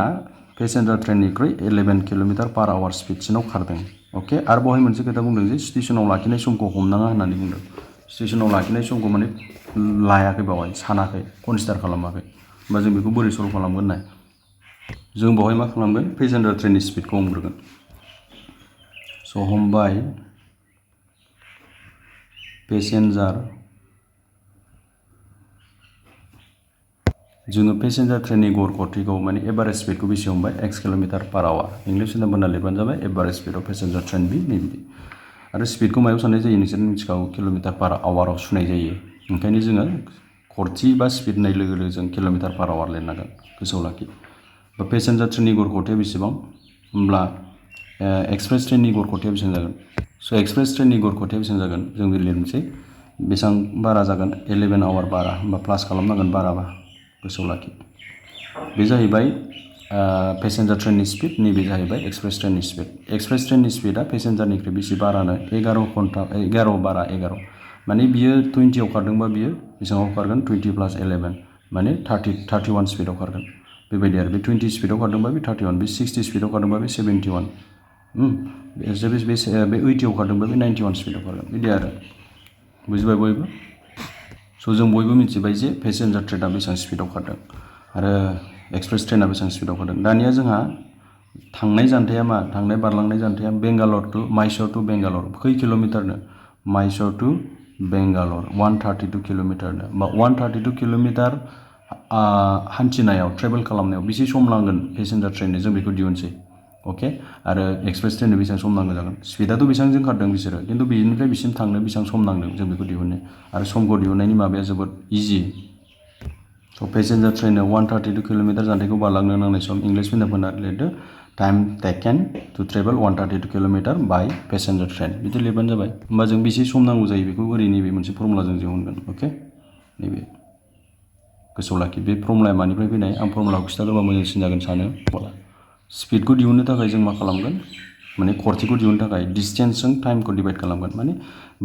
passenger ट्रेननिख्रुइ 11 km/h स्पिडसिनाव खारदों अके आरो बेवहाय मोनसे खोथा बुंदों जे स्टेशनाव लाखिनाय समखौ हमनाङा होननानै बुंदों स्टेशनाव लाखिनाय समखौ माने लायाखै बेवहाय सानाखै कनसिडार खालामाखै होमबा जों बेखौ बोरै सल्भ खालामगोन नाय जों बेवहाय मा खालामगोन पेसेन्जार ट्रेननि स्पिडखौ हमग्रोगोन स' हमबाय पेसेन्जार जोङो पेसेन्जार ट्रेननि गड़ खरथिखौ माने एभारेज स्पिडखौ बेसे हमबाय x km/h इंलिश मिडियामफोरना लिरबानो जाबाय average speed of passenger train बि नैबिदि आरो स्पिडखौ मायाव साननाय जायो नोंसोर मिथिखागौ किल'मिटार/आवाराव सुनाय जायो ओंखायनो जोङो खरथि बा स्पिड होननाय लोगो लोगो जों किल'मिटार/आवार लिरनांगोन गोसोआव लाखि बा पेसेन्जार ट्रेननि गड़ खरथिया बेसेबां होमब्ला एक्सप्रेस ट्रेननि गड़ खरथिया बेसेबां जागोन स' एक्सप्रेस ट्रेननि गड़ खरथिया बेसेबां जागोन जों लिरनोसै बेसेबां बारा जागोन 11 आवार बारा होमबा प्लास खालामनांगोन बाराबा गोसोआव लाखि बे जाहैबाय पेसेन्जार ट्रेननि स्पिड नैबे जाहैबाय एक्सप्रेस ट्रेननि स्पिडा पेसेन्जारनिख्रुइ बेसे बारानो 11 घन्टा 11 बारा 11 माने बियो 20 आव खारदोंबा बियो बेसेबाङाव खारगोन 20 + 11 माने 31 स्पिडाव खारगोन बेबायदि आरो बे 20 स्पिडाव खारदोंबा बे 31 बे 60 स्पिडाव खारदोंबा बे 71 बे 80 आव खारदोंबा बे 91 स्पिडाव खारगोन बिदि आरो बुजिबाय बयबो स' जों बयबो मिथिबाय जे पेसेन्जार ट्रेना बेसेबां स्पिडाव खारदों आरो एक्सप्रेस ट्रेना बेसेबां स्पिडाव खारदों दानिया जोंहा थांनाय जानथाया मा थांनाय बारलांनाय जानथाया बेंगालर टु माइसर टु बेंगालर खै किल'मिटारनो माइसर टु बेंगालर 132 किल'मिटारनो बा 132 किल'मिटार हान्थिनायाव ट्रेभेल खालामनायाव बेसे सम नांगोन पेसेन्जार ट्रेननो जों बेखौ दिहुनसै अके आरो एक्सप्रेस ट्रेननो बेसेबां सम नांगौ जागोन स्पिडाथ' बेसेबां जों खारदों बिसोरो खिन्थु बेनिफ्राय बिसिम थांनो बेसेबां सम नांदों जों बेखौ दिहुननो आरो समखौ दिहुननायनि माबाया जोबोद इजि स' पेसेन्जार ट्रेननो 132 किल'मिटार जानथायखौ बारलांनो नांनाय सम इंलिश बिजाबफोरना लिरदो time taken to travel 132 kilometre by passenger train बिदि लिरबानो जाबाय होमबा जों बेसे सम नांगौ जायो बेखौ ओरै नैबे मोनसे फर्मुलाजों दिहुनगोन अके नैबे गोसोआव लाखि बे फर्मुलाया मानिफ्राय फैनाय आं फर्मुलाखौ खिथाग्रोबा मोजांसिन जागोन सानो स्पिडखौ दिहुननो थाखाय जों मा खालामगोन माने खरथिखौ दिहुननो थाखाय डिस्टेन्सजों टाइमखौ डिभाइड खालामगोन माने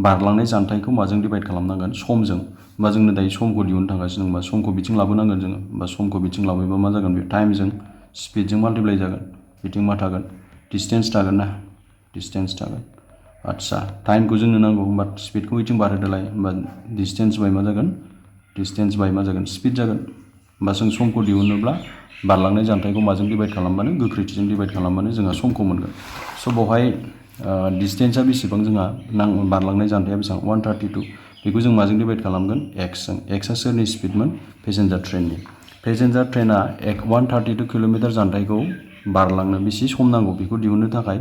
बारलांनाय जानथायखौ माजों डिभाइड खालामनांगोन समजों होमबा जोंनो दायो समखौ दिहुननो थांगासिनो होमबा समखौ बिथिं लाबोनांगोन जोङो होमबा समखौ बिथिं लाबोयोबा मा जागोन बे टाइमजों स्पिडजों माल्टिप्लाइ जागोन बिथिं मा थागोन डिस्टेन्स थागोन ना डिस्टेन्स थागोन आदसा टाइमखौ जोंनो नांगौ होमबा स्पिडखौ बिथिं बारहोदोलाय होमबा डिस्टेन्स बाय मा जागोन डिस्टेन्स बाय मा जागोन स्पिड जागोन होमबा जों समखौ दिहुनोब्ला बारलांनाय जानथायखौ माजों डिभाइड खालामबानो गोख्रैथिजों डिभाइड खालामबानो जोंहा समखौ मोनगोन स' बेवहाय डिस्टेन्सआ बेसेबां जोंहा बारलांनाय जानथाया बेसेबां 132 बेखौ जों माजों डिभाइड खालामगोन एक्सजों एक्सआ सोरनि स्पिडमोन पेसेन्जार ट्रेननि पेसेन्जार ट्रेना 132 किल'मिटार जानथायखौ बारलांनो बेसे सम नांगौ बेखौ दिहुननो थाखाय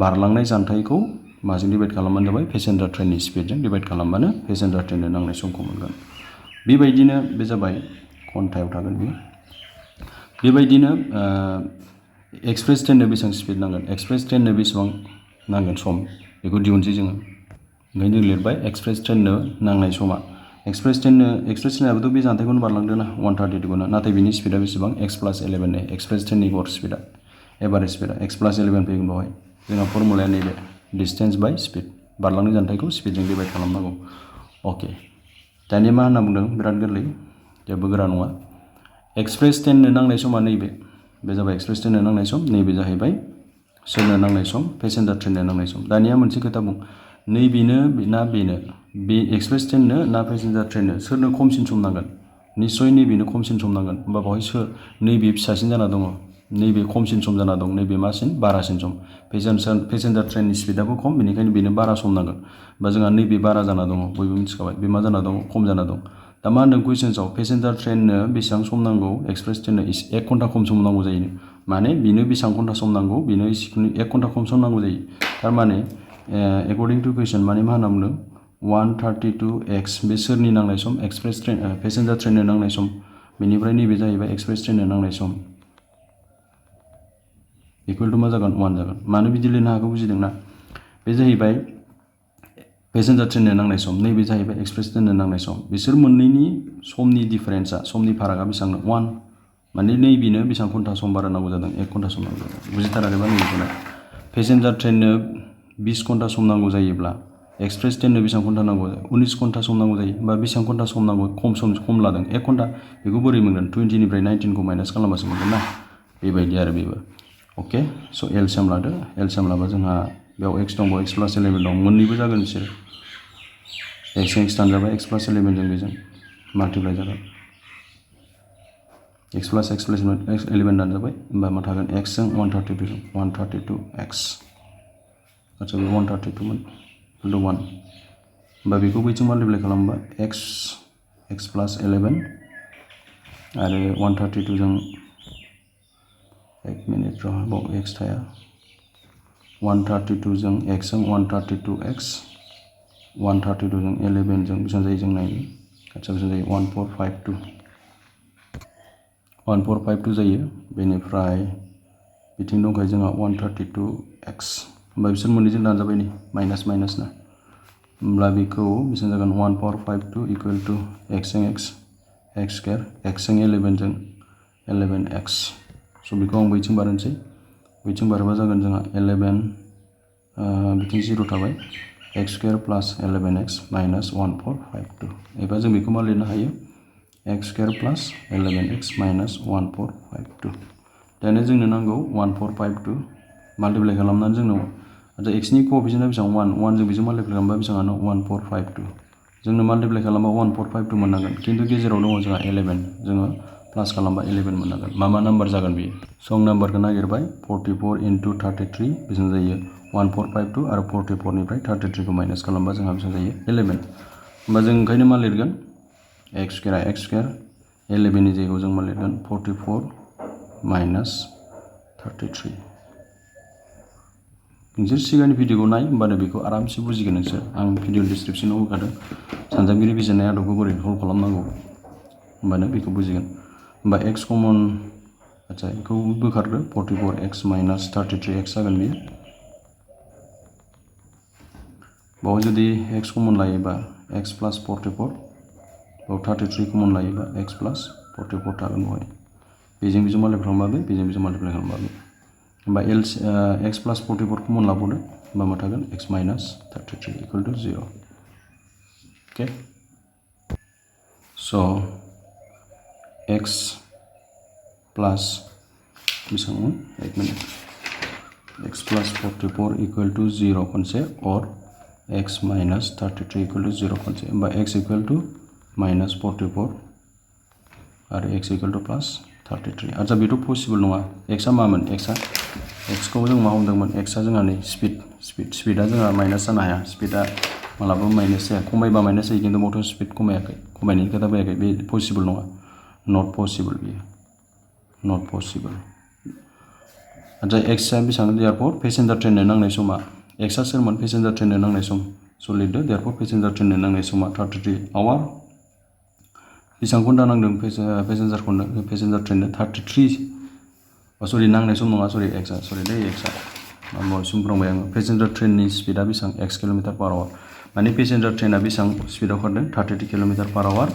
बारलांनाय जानथायखौ माजों डिभाइड खालामबानो जाबाय पेसेन्जार ट्रेननि स्पिडजों डिभाइड खालामबानो पेसेन्जार ट्रेननो नांनाय समखौ मोनगोन बेबायदिनो बे जाबाय घन्टायाव थागोन बेयो बेबायदिनो एक्सप्रेस ट्रेननो बेसेबां स्पिड नांगोन एक्सप्रेस ट्रेननो बेसेबां नांगोन सम बेखौ दिहुनसै जोङो ओंखायनो जों लिरबाय एक्सप्रेस ट्रेननो नांनाय समा एक्सप्रेस ट्रेनाबोथ' बे जानथायखौनो बारलांदों ना 132 खौनो नाथाय बिनि स्पिडा बेसेबां x + 11 एक्सप्रेस ट्रेननि गड़ स्पिडा एभारेज स्पिडा x + 11 फैगोन बेवहाय जोंहा फर्मुलाया नैबे डिस्टेन्स बाय स्पिड बारलांनाय जानथायखौ स्पिडजों डिभाइड खालामनांगौ अके दानिया मा होनना बुंदों बिराद गोरलै जेबो गोरा नङा एक्सप्रेस ट्रेननो नांनाय समा नैबे बे जाबाय एक्सप्रेस ट्रेननो नांनाय सम नैबे जाहैबाय सोरनो नांनाय सम पेसेन्जार ट्रेननो नांनाय सम दानिया मोनसे खोथा बुं नैबेनो ना बेनो बे एक्सप्रेस ट्रेननो ना पेसेन्जार ट्रेननो सोरनो खमसिन सम नांगोन निस्सय नैबेनो खमसिन सम नांगोन होमबा बेवहाय सोर नैबे फिसासिन जाना दङ नैबे खमसिन सम जाना दं नैबे मासिन बारासिन सम पेसेन्जार ट्रेननि स्पिडाबो खम बेनिखायनो बेनो बारा सम नांगोन बा जोंहा नैबे बारा जाना दङ बयबो मिथिखाबाय बे मा जाना दङ खम जाना दं दा मा होनदों कुइसन्सआव पेसेन्जार ट्रेननो बेसेबां सम नांगौ एक्सप्रेस ट्रेननो 1 घन्टा खम सम नांगौ जायो माने बेनो बेसेबां घन्टा सम नांगौ बेनो 1 घन्टा खम सम नांगौ जायो थारमाने एकर्डिं टु कुइसन माने मा होनना बुंदों 132x बे सोरनि नांनाय सम एक्सप्रेस ट्रेन पेसेन्जार ट्रेननो नांनाय सम बेनिफ्राय नैबे जाहैबाय एक्सप्रेस ट्रेननो नांनाय सम इकुवेल टु मा जागोन 1 जागोन मानो बिदि लिरनो हागौ बुजिदोंना बे जाहैबाय पेसेन्जार ट्रेननो नांनाय सम नैबे जाहैबाय एक्सप्रेस ट्रेननो नांनाय सम बिसोर मोननैनि समनि डिफारेन्सआ समनि फारागा बेसेबां 1 माने नैबेनो बेसेबां घन्टा सम बारा नांगौ जादों 1 घन्टा सम नांगौ जादों बुजिथाराखैबा नैबेखौनो पेसेन्जार ट्रेननो 20 घन्टा सम नांगौ जायोब्ला एक्सप्रेस ट्रेननो बेसेबां घन्टा नांगौ 19 घन्टा सम नांगौ जायो होमबा बेसेबां घन्टा सम नांगौ खम लादों 1 घन्टा बेखौ बोरै मोनगोन 20 निफ्राय 19 खौ माइनास खालामबासो मोनगोन ना बेबायदि आरो बेबो अके स' एलसिएम लादो एलसिएम लाबा जोंहा बेयाव x दं बेयाव x + 11 दं मोननैबो जागोन बिसोर x दानजाबाय x + 11 जों बेजों माल्टिप्लाइ जागोन x + 11 दानजाबाय होमबा मा थागोन x जों 132x आচ্ছা बे 132 मोन = 1 होमबा बेखौ बैजों माल्टिप्लाइ खालामबा x + 11 आरो 132 जों 1 मिनिट र' बाव x थाया 132 जों x जों 132x 132 जों 11 जों बेसेबां जायो जों नायनो आচ্ছা बेसेबां जायो 1452 जायो बेनिफ्राय बिथिं दंखायो जोंहा 132x होमबा बिसोर मोननैजों दानजाबाय नै माइनास ना होमब्ला बेखौ बेसेबां जागोन 1452 इकुवेल टु x जों x स्क्वायर x जों 11 जों 11x स' बेखौ आं बैथिं बारनोसै बैथिं बारोबा जागोन जोंहा 11 बिथिं 0 थाबाय x square plus 11x minus 1452 एबा जों बेखौ मा लिरनो हायो x square plus 11x minus 1452 दानो जोंनो नांगौ 1452 माल्टिप्लाइ खालामनानै जोंनो आरो x नि कोएफिशिएन्टआ बेसेबां 1 जों बेजों माल्टिप्लाइ खालामबा बेसेबांनो 1452 जोंनो माल्टिप्लाइ खालामबा 1452 मोननांगोन खिन्थु गेजेराव दङ जोंहा 11 जोङो प्लास खालामबा 11 मोननांगोन मा नाम्बार जागोन बेयो सं नाम्बारखौ नागिरबाय 44 into 33 बेसेबां जायो 1452 आरो 44 निफ्राय 33 खौ माइनास खालामबा जोंहा बेसेबां जायो 11 होमबा जों ओंखायनो मा लिरगोन x square 11 नि जायगायाव जों मा लिरगोन 44 minus 33 नोंसोर सिगांनि भिडिअखौ नाय होमबानो बेखौ आरामसे बुजिगोन नोंसोर आं भिडिअ डिसक्रिप्शनाव होखादों सानजाबगिरि बिजिरनाय आदबखौ बोरै सल्भ खालामनांगौ होमबानो बेखौ बुजिगोन होमबा x कमन आच्छा बेखौ बोखारदो 44x minus 33x जागोन बेयो बाव जुदि x कमन लायोबा x plus 44 बाव 33 कमन लायोबा x plus 44 थागोन बावहाय बेजों बेजों माल्टिप्लाइ खालामबाबो बेजों बेजों माल्टिप्लाइ खालामबाबो होमबा x plus 44 कमन लाबावदो होमबा मा थागोन x minus 33 equal to 0 okay so x plus बेसेबां एक minute x plus 44 equal to 0 खनसे और x minus 33 equal to 0 खनसे होमबा x equal to minus 44 आरो x equal to plus 33 आच्छा बेथ' पसिबल नङा x आ मामोन x खौ जों मा हमदोंमोन x आ जोंहा नै स्पिडआ जोंहा माइनास जानो हाया स्पिडआ मालाबाबो माइनास जाया खमायबा माइनास जायो खिन्थु मटर स्पिड खमायाखै खमायनायनि खोथा फैयाखै बे पसिबल नङा नट पसिबल बेयो नट पसिबल आच्छा x आ बेसेबां देयारफोर पेसेन्जार ट्रेननो नांनाय समा x आ सोरमोन पेसेन्जार ट्रेननो नांनाय सम स' लिरदो देयारफोर पेसेन्जार ट्रेननो नांनाय समा 33 आवार बेसेबां घन्टा नांदों पेसेन्जार ट्रेननो 33 सरि नांनाय सम नङा सरि x आ सरि दै x आ बावैसो बुंफ्रांबाय आङो पेसेन्जार ट्रेननि स्पिडआ बेसेबां x किल'मिटार पार आवार माने पेसेन्जार ट्रेनआ बेसेबां स्पिडआव खारदों 33 किल'मिटार पार आवार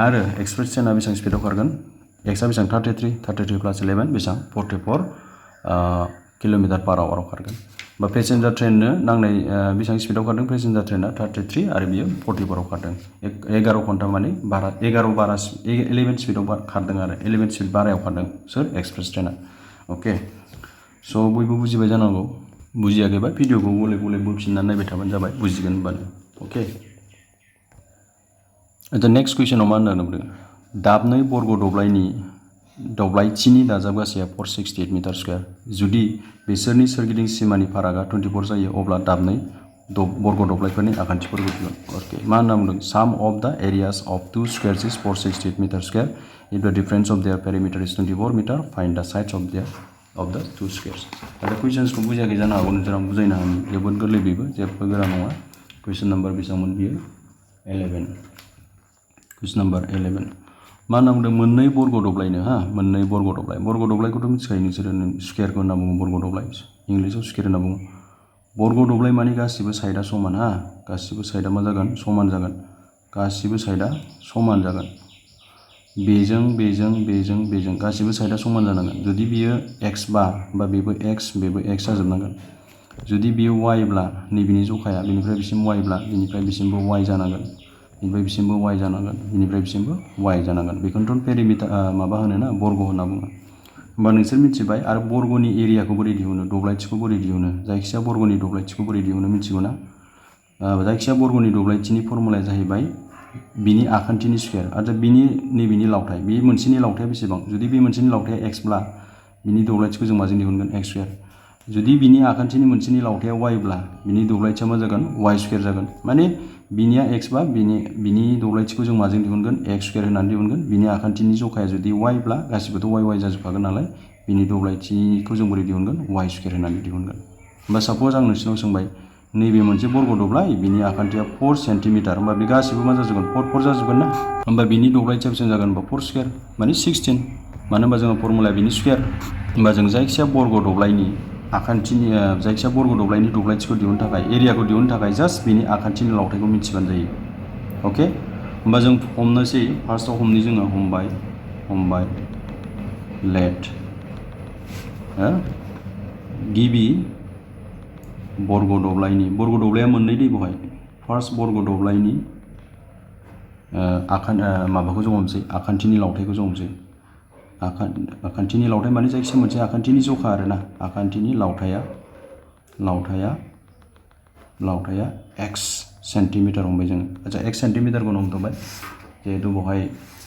आरो एक्सप्रेस ट्रेनआ बेसेबां स्पिडआव खारगोन x आ बेसेबां 33 प्लास 11 बेसेबां 44 किल'मिटार पार आवाराव खारगोन बा पेसेन्जार ट्रेननो नांनाय बेसेबां स्पिडआव खारदों पेसेन्जार ट्रेनआ 33 आरो बियो 44 आव खारदों 11 घन्टा माने 11 स्पिडआव खारदों आरो 11 स्पिड बारायाव खारदों सोर एक्सप्रेस ट्रेनआ अके स' बयबो बुजिबाय जानांगौ बुजियाखैबा भिडिअखौ गले गले बोफिननानै नायबाय थाबानो जाबाय बुजिगोन होनबानो अके दा नेक्स्ट कुइसनाव मा होनदों दाबनै बर्ग दब्लायथिनि दाजाबगासैया 468 मिटार स्कुवेर जुदि बिसोरनि सोरगिदिं सिमानि फारागा 24 जायो अब्ला दाबनै बर्ग दब्लायफोरनि आखान्थिफोरखौ दिहुन अके मा होनना बुंदों sum of the areas of two squares is 468 metre square if the difference of their perimeter is 24 metre find the sides of the two squares दा कुइसन्सखौ बुजियाखै जानो हागौ नोंसोर आं बुजायनो हायो जोबोद गोरलै बेबो जेबो गोरा नङा कुइसन नाम्बार बेसेबांमोन बियो 11 कुइसन नाम्बार 11 मा होनना बुंदों मोननै बर्ग दब्लायनो मोननै बर्ग दब्लायखौथ' मिथिखायो नोंसोरो स्कुवेरखौ होनना बुङो बर्ग दब्लाय इंलिसाव स्कुवेर होनना बुङो बर्ग दब्लाय माने गासिबो साइडआ समान गासिबो साइडआ मा जागोन समान जागोन गासिबो साइडआ समान जागोन बेजों गासिबो साइडआ समान जानांगोन जुदि बियो x बा बेबो x जाजोबनांगोन जुदि बियो y ब्ला नैबेनि जखाया बेनिफ्राय बिसिम y ब्ला बेनिफ्राय बिसिमबो y जानांगोन बेनिफ्राय बिसिमबो y जानांगोन बेनिफ्राय बिसिमबो y जानांगोन बेखौनोथ' पेरिमिटार माबा होनोना बर्ग होनना बुङो होमबा नोंसोर मिथिबाय आरो बर्गनि एरियाखौ बोरै दिहुनो दब्लायथिखौ बोरै दिहुनो जायखिजाया बर्गनि दब्लायथिखौ बोरै दिहुनो मिथिगौ ना जायखिजाया बर्गनि दब्लायथिनि फर्मुलाया जाहैबाय बिनि आखान्थिनि स्कुवेर आरो बिनि नैबेनि लावथाय बे मोनसेनि लावथाया बेसेबां जुदि बे मोनसेनि लावथाया x ब्ला बिनि दब्लायथिखौ जों माजों दिहुनगोन x स्कुवेर जुदि बिनि आखान्थिनि मोनसेनि लावथाया y ब्ला बिनि दब्लायथिया मा जागोन y स्कुवेर जागोन माने बिनिया x बा बिनि दब्लायथिखौ जों माजों दिहुनगोन x स्कुवेर होननानै दिहुनगोन बिनि आखान्थिनि जखाया जुदि y ब्ला गासिबोथ' y जाजोबखागोन नालाय बिनि दब्लायथिखौ जों बोरै दिहुनगोन y स्कुवेर होननानै दिहुनगोन होमबा साप'ज आं नोंसिनाव सोंबाय नैबे मोनसे बर्ग दब्लाय बिनि आखान्थिया 4 सेन्टिमिटार होमबा बे गासिबो मा जाजोबगोन 4 जाजोबगोन ना होमबा बिनि दब्लायथिया बेसेबां जागोन होमबा 4 स्कुवेर माने 16 मानो होनबा जोङो फर्मुलाया बिनि स्कुवेर होमबा जों जायखिजाया बर्ग दब्लायनि आखान्थिनि जायखिजाया बर्ग दब्लायनि दब्लायथिखौ दिहुननो थाखाय एरियाखौ दिहुननो थाखाय जास्ट बिनि आखान्थिनि लावथायखौ मिथिबानो जायो अके होमबा जों हमनोसै फार्स्टआव जोङो हमबाय लेट गिबि बर्ग दब्लाया मोननै दै बहाय फार्स्ट बर्ग दब्लायनि माबाखौ जों हमसै आखान्थिनि लावथायखौ जों हमसै आखान्थिनि लावथाय माने जायखिजाया मोनसे आखान्थिनि जखा आरोना आखान्थिनि लावथाया x सेन्टिमिटार हमबाय जों आচ্ছা x सेन्टिमिटारखौ हमथ'बाय जिहेतु बहाय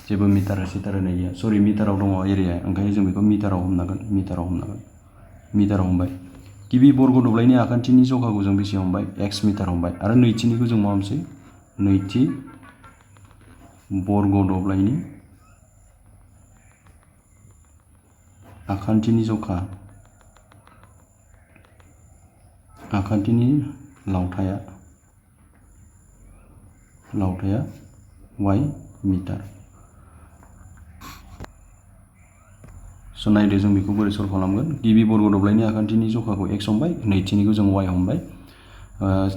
जेबो मिटार सिटार होनाय गैया सरि मिटाराव दङ एरिया ओंखायनो जों बेखौ मिटाराव हमनांगोन मिटाराव हमबाय गिबि बर्ग दब्लायनि आखान्थिनि जखाखौ जों बेसे हमबाय x मिटार हमबाय आरो नैथिनिखौ जों मा हमसै नैथि बर्ग दब्लायनि आखान्थिनि जखा आखान्थिनि लावथाया y मिटार स' नायदो जों बेखौ बोरै सल्भ खालामगोन गिबि बर्ग दब्लायनि आखान्थिनि जखाखौ x हमबाय नैथिनिखौ जों y हमबाय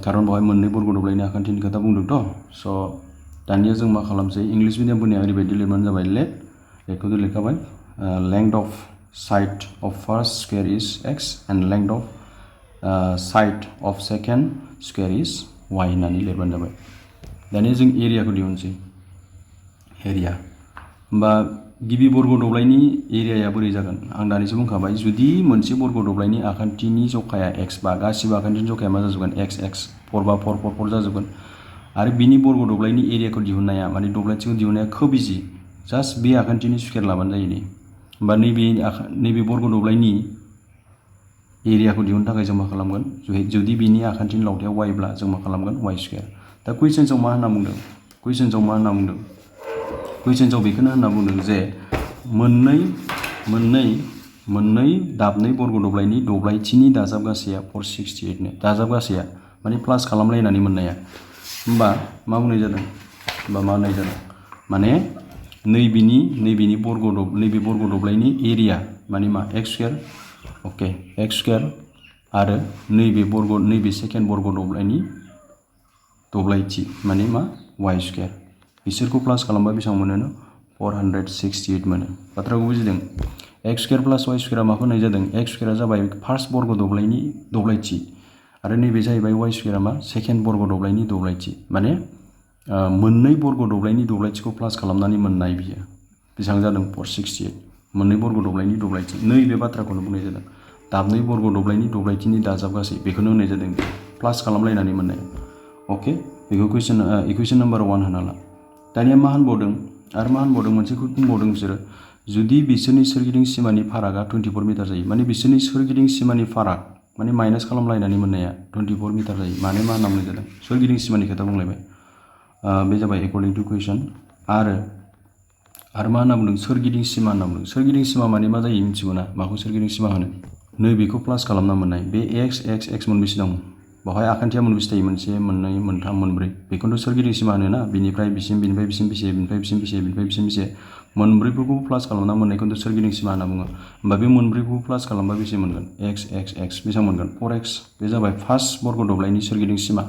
खारन बेवहाय मोननै बर्ग दब्लायनि आखान्थिनि खोथा बुंदोंथ' स' दानिया जों मा खालामसै इंलिश मिडियामफोरनिया ओरैबायदि लिरबानो जाबाय लेखौ लिरखाबाय length of side of first square is x and length of side of second square is y होननानै लिरबानो जाबाय दानिया जों एरियाखौ दिहुनसै एरिया होमबा गिबि बर्ग दब्लायनि एरियाया बोरै जागोन आं दानिसो बुंखाबाय जुदि मोनसे बर्ग दब्लायनि आखान्थिनि जखाया x बा गासिबो आखान्थिनि जखाया मा जाजोबगोन x 4 बा 4 4 4 जाजोबगोन आरो बिनि बर्ग दब्लायनि एरियाखौ दिहुननाया माने दब्लायथिखौ दिहुननाया खोब इजि जास्ट बे आखान्थिनि स्क्वायर लाबानो जायो दे होमबा नैबे बर्ग दब्लायनि एरियाखौ दिहुननो थाखाय जों मा खालामगोन जुदि बिनि आखान्थिनि लावथाया y ब्ला जों मा खालामगोन y स्क्वायर दा कुइसन्सआव मा होनना बुंदों कुइसन्सआव बेखौनो होनना बुंदों जे मोननै दाबनै बर्ग दब्लायनि दब्लायथिनि दाजाबगासैया 468 नो दाजाबगासैया माने प्लास खालामलायनानै मोननाया होमबा मा बुंनाय जादों माने नैबे बर्ग दब्लायनि एरिया माने मा x स्क्वायर अके x स्क्वायर आरो नैबे सेकेन्ड बर्ग दब्लायनि दब्लायथि माने मा y स्क्वायर बिसोरखौ प्लास खालामबा बेसेबां मोनो 468 मोनो बाथ्राखौ बुजिदों x स्क्वायर प्लास y स्क्वायरा माखौ होनाय जादों x स्क्वायरा जाबाय फार्स्ट बर्ग दब्लायनि दब्लायथि आरो नैबे जाहैबाय y स्क्वायरा मा सेकेन्ड बर्ग दब्लायनि दब्लायथि माने मोननै बर्ग दब्लायनि दब्लायथिखौ प्लास खालामनानै मोननाय बियो बेसेबां जादों 468 मोननै बर्ग दब्लायनि दब्लायथि नैबे बाथ्राखौनो बुंनाय जादों दाबनै बर्ग दब्लायनि दब्लायथिनि दाजाबगासै बेखौनो होनाय जादों प्लास खालामलायनानै मोननाय अके बेखौ इकुवेशन नाम्बार 1 होना ला दानिया मा होनबावदों मोनसेखौ बुंबावदों बिसोरो जुदि बिसोरनि सोरगिदिं सिमानि फारागा 24 मिटार जायो माने बिसोरनि सोरगिदिं सिमानि फाराग माने माइनास खालामलायनानै मोननाया 24 मिटार जायो माने मा होनना बुंनाय जादों सोरगिदिं सिमानि खोथा बुंलायबाय बे जाबाय एकर्डिं टु कुइसन आरो मा होनना बुंदों सोरगिदिं सिमा होनना बुंदों सोरगिदिं सिमा माने मा जायो मिथिगौ ना माखौ सोरगिदिं सिमा होनो नैबेखौ प्लास खालामना मोननाय बे x मोनबेसे दं बावहाय आखान्थिया मोनबेसे थायो मोनसे मोननै मोनथाम मोनब्रै बेखौनोथ' सोरगिदिं सिमा होनो ना बिनिफ्राय बिसिम बेसे मोनब्रैफोरखौ प्लास खालामना मोननायखौनोथ' सोरगिदिं सिमा होनना बुङो होमबा बे मोनब्रैखौ प्लास खालामबा बेसे मोनगोन x बेसेबां मोनगोन 4x बे जाबाय फार्स्ट बर्ग दब्लायनि सोरगिदिं सिमा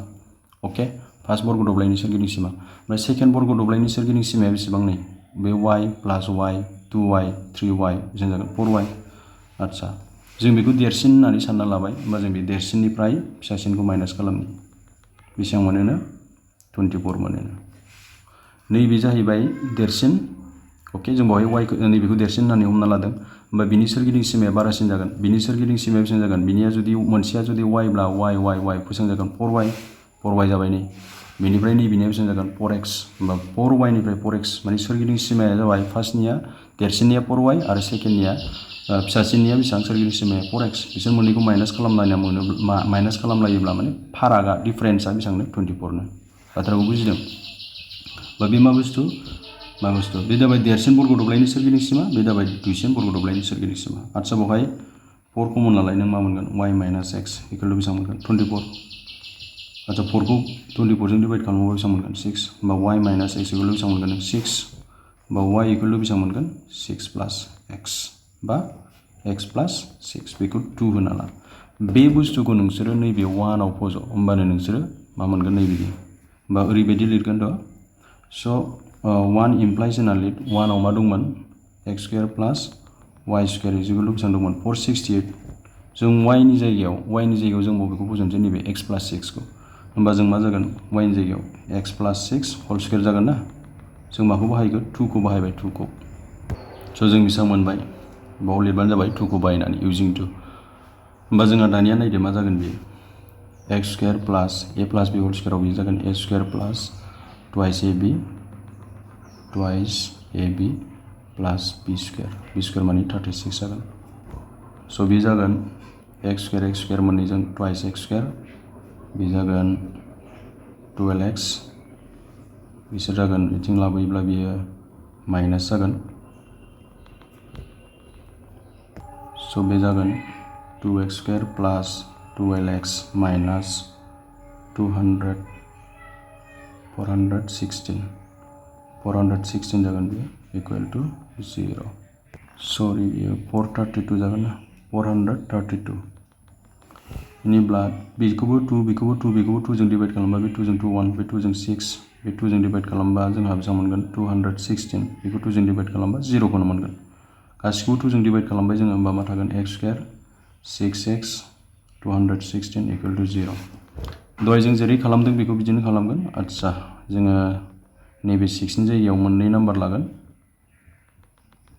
अके फार्स्ट बर्ग दब्लायनि सोरगिदिं सिमा ओमफ्राय सेकेन्ड बर्ग दब्लायनि सोरगिदिं सिमाया बेसेबां नै बे y प्लास y 2y 3y बेसेबां जागोन 4y आच्छा जों बेखौ देरसिन होननानै सानना लाबाय होमबा जों बे देरसिननिफ्राय फिसासिनखौ माइनास खालामनि बेसेबां मोनोनो 24 मोनोनो नैबे जाहैबाय देरसिन अके जों बावहाय नैबेखौ देरसिन होननानै हमना लादों होमबा बिनि सोरगिदिं सिमाया बारासिन जागोन बिनि सोरगिदिं सिमाया बेसेबां जागोन बिनिया जुदि मोनसेया जुदि y ब्ला y बेसेबां जागोन 4y जाबाय नै बेनिफ्राय नैबेनिया बेसेबां जागोन 4x होमबा 4y निफ्राय 4x माने सोरगिदिं सिमाया जाबाय फार्स्टनिया देरसिननिया 4y आरो सेकेन्डनिया फिसासिननिया बेसेबां सोरगिदिं सिमाया 4x बिसोर मोननैखौ माइनास खालामलायोब्ला माने फारागा डिफारेन्सआ बेसेबांनो 24 नो बाथ्राखौ बुजिदों बा बे मा बुस्थु बे जाबाय देरसिन बर्ग दब्लायनि सोरगिदिं सिमा बे जाबाय दुइसिन बर्ग दब्लायनि सोरगिदिं सिमा आच्छा बेवहाय 4 कमन लालाय नों मा मोनगोन y minus x equal to बेसेबां मोनगोन 24 आच्छा 4 खौ 24 जों डिभाइड खालामोबा बेसेबां मोनगोन 6 होमबा y minus x equal to बेसेबां मोनगोन 6 होमबा y इकुवेल टु बेसेबां मोनगोन 6 प्लास x बा x प्लास 6 बेखौ 2 होना ला बे बुस्थुखौ नोंसोरो नैबे 1 आव फज' होमबानो नोंसोरो मा मोनगोन नैबिदि होमबा ओरैबायदि लिरगोन थ' स' 1 इमप्लाइज होना लिर 1 आव मा दंमोन x square plus y square equal to बेसेबां दंमोन 468 जों y नि जायगायाव जों बबेखौ फजनसै नैबे x + 6 खौ होमबा जों मा जागोन y नि जायगायाव x + 6 होल स्क्वायर जागोन ना जों माखौ बाहायगोन 2 खौ बाहायबाय 2 खौ स' जों बेसेबां मोनबाय बाव लिरबानो जाबाय 2 खौ बाहायनानै इउजिं 2 होमबा जोंहा दानिया नायदो मा जागोन बेयो x square plus a plus b whole स्क्वायराव बेयो जागोन a square plus twice ab plus b square माने 36 जागोन स' बे जागोन x स्क्वायर मोननैजों twice x स्क्वायर बे जागोन 12x बिसोर जागोन बिथिं लाबोयोब्ला बियो माइनास जागोन स' बे जागोन 2x स्क्वायर प्लास 12x माइनास 416 जागोन बेयो इकुवेल टु 0 सरि बेयो 432 जागोन ना 432 बेनिब्ला बेखौबो 2 जों डिभाइड खालामबा बे 2 जों 2 1 बे 2 जों 6 बे 2 जों डिभाइड खालामबा जोंहा बेसेबां मोनगोन 216 बेखौ 2 जों डिभाइड खालामबा 0 खौनो मोनगोन गासिखौबो 2 जों डिभाइड खालामबाय जोङो होमबा मा थागोन x square 6x 216 equal to 0 दहाय जों जेरै खालामदों बेखौ बिदिनो खालामगोन आदसा जोङो नैबे 6 नि जायगायाव मोननै नाम्बार लागोन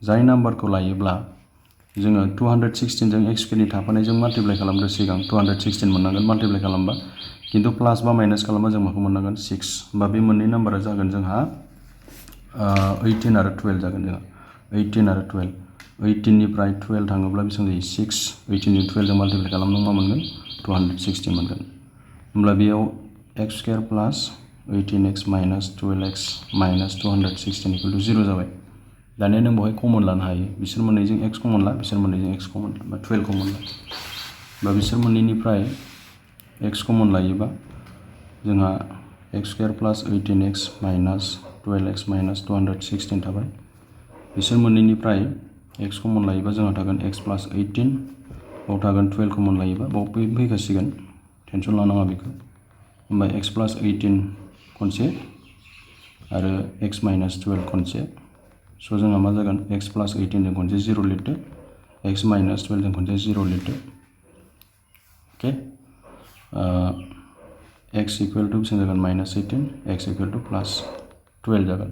जाय नाम्बारखौ लायोब्ला जोङो 216 जों x स्क्वायर नि थाफानायजों माल्टिप्लाइ खालामदो सिगां 216 मोननांगोन माल्टिप्लाइ खालामबा किन्तु प्लास बा माइनास खालामबा जों माखौ मोननांगोन 6 होमबा बे मोननै नाम्बारा जागोन जोंहा 18 आरो 12 जागोन जोंहा 18 आरो 12 18 निफ्राय 12 थाङोब्ला बेसेबां जायो 6 18 नि 12 जों माल्टिप्लाइ खालामनो मा मोनगोन 216 मोनगोन होमब्ला बेयाव x square plus 18x minus 12x minus 216 equal to 0 जाबाय दानिया नों बेवहाय कमन लानो हायो बिसोर मोननैजों x कमन ला बिसोर मोननैजों x कमन बा 12 कमन ला बा बिसोर मोननैनिफ्राय x कमन लायोबा जोंहा x square plus 18x minus 12x minus 216 थाबाय बिसोर मोननैनिफ्राय x कमन लायोबा जोंहा थागोन x प्लास 18 बाव थागोन 12 कमन लायोबा बाव फैखासिगोन टेनसन लानाङा बेखौ होमबा x प्लास 18 खनसे आरो x माइनास 12 खनसे स' जोंहा मा जागोन x प्लास 18 जों खनसे 0 लिरदो x माइनास 12 जों खनसे 0 लिरदो अके x इकुवेल टु बेसेबां जागोन minus 18 x equal to plus 12 जागोन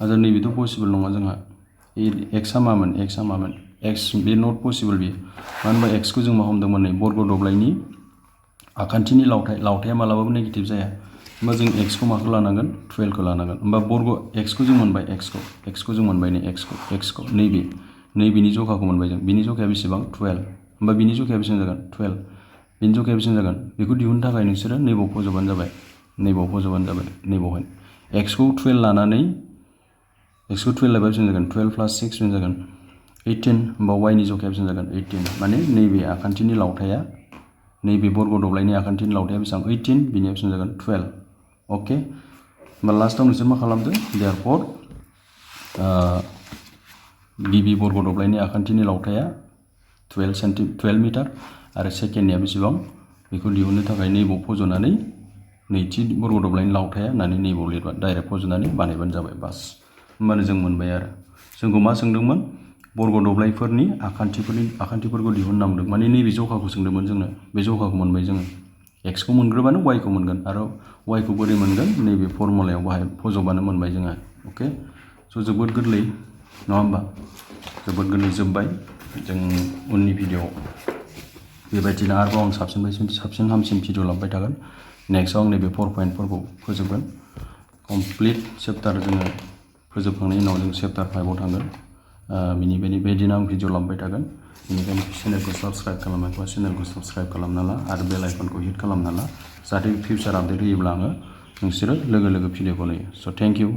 आरो नैबेथ' पसिबल नङा जोंहा x आ मामोन x बे नट पसिबल बेयो मानो होनबा x खौ जों मा हमदोंमोन नै बर्ग दब्लायनि आखान्थिनि लावथाया मालाबाबो नेगेटिभ जाया होमबा जों x खौ माखौ लानांगोन 12 खौ लानांगोन होमबा बर्ग x खौ जों मोनबाय x खौ जों मोनबाय नै x खौ नैबेनि जखाखौ मोनबाय जों बिनि जखाया बेसेबां 12 होमबा बिनि जखाया बेसेबां जागोन 12 बिनि जखाया बेसेबां जागोन बेखौ दिहुननो थाखाय नोंसोरो नैबाव फज'बानो जाबाय नैबावहाय x खौ 12 लानानै x खौ 12 लाबा बेसेबां जागोन 12 प्लास 6 बेसेबां जागोन 18 होमबा y नि जखाया बेसेबां जागोन 18 माने नैबे आखान्थिनि लावथाया नैबे बर्ग दब्लायनि आखान्थिनि लावथाया बेसेबां 18 बिनिया बेसेबां जागोन 12 अके होमबा लास्टआव नोंसोर मा खालामदो देयारफर गिबि बर्ग दब्लायनि आखान्थिनि लावथाया 12 मिटार आरो सेकेन्डनिया बेसेबां बेखौ दिहुननो थाखाय नैबाव फज'नानै नैथि बर्ग दब्लायनि लावथाया होननानै नैबाव लिरबा डाइरेक्ट फज'नानै बानायबानो जाबाय बास होमबानो जों मोनबाय आरो जोंखौ मा सोंदोंमोन बर्ग दब्लायफोरनि आखान्थिफोरखौ दिहुननांदों माने नैबे जखाखौ सोंदोंमोन जोंनो बे जखाखौ मोनबाय जोङो x खौ मोनग्रोबानो y खौ मोनगोन आरो y खौ बोरै मोनगोन नैबे फर्मुलायाव बाहाय फज'बानो मोनबाय जोङो अके स' जोबोद गोरलै नङा होमबा जोबोद गोरलै जोब्बाय जों उननि भिडिअ'आव बेबायदिनो आरोबाव आं साबसिन हामसिन भिडिअ लाबोबाय थागोन नेक्स्टआव आं नैबे 4.4खौ फोजोबगोन कमप्लिट चेप्टार जोङो फोजोबखांनायनि उनाव जों चेप्टार 5आव थांगोन बेबायदिनो आं भिडिअ लाबोबाय थागोन बेनिखायनो चेनेलखौ साबस्क्राइब खालामाखैबा चेनेलखौ साबस्क्राइब खालामना ला आरो बेल आइकनखौ हिट खालामना ला जाहाथे फिउचार आपडेट होयोब्ला आङो नोंसोरो लोगो भिडिअखौ नुयो स' थेंक इउ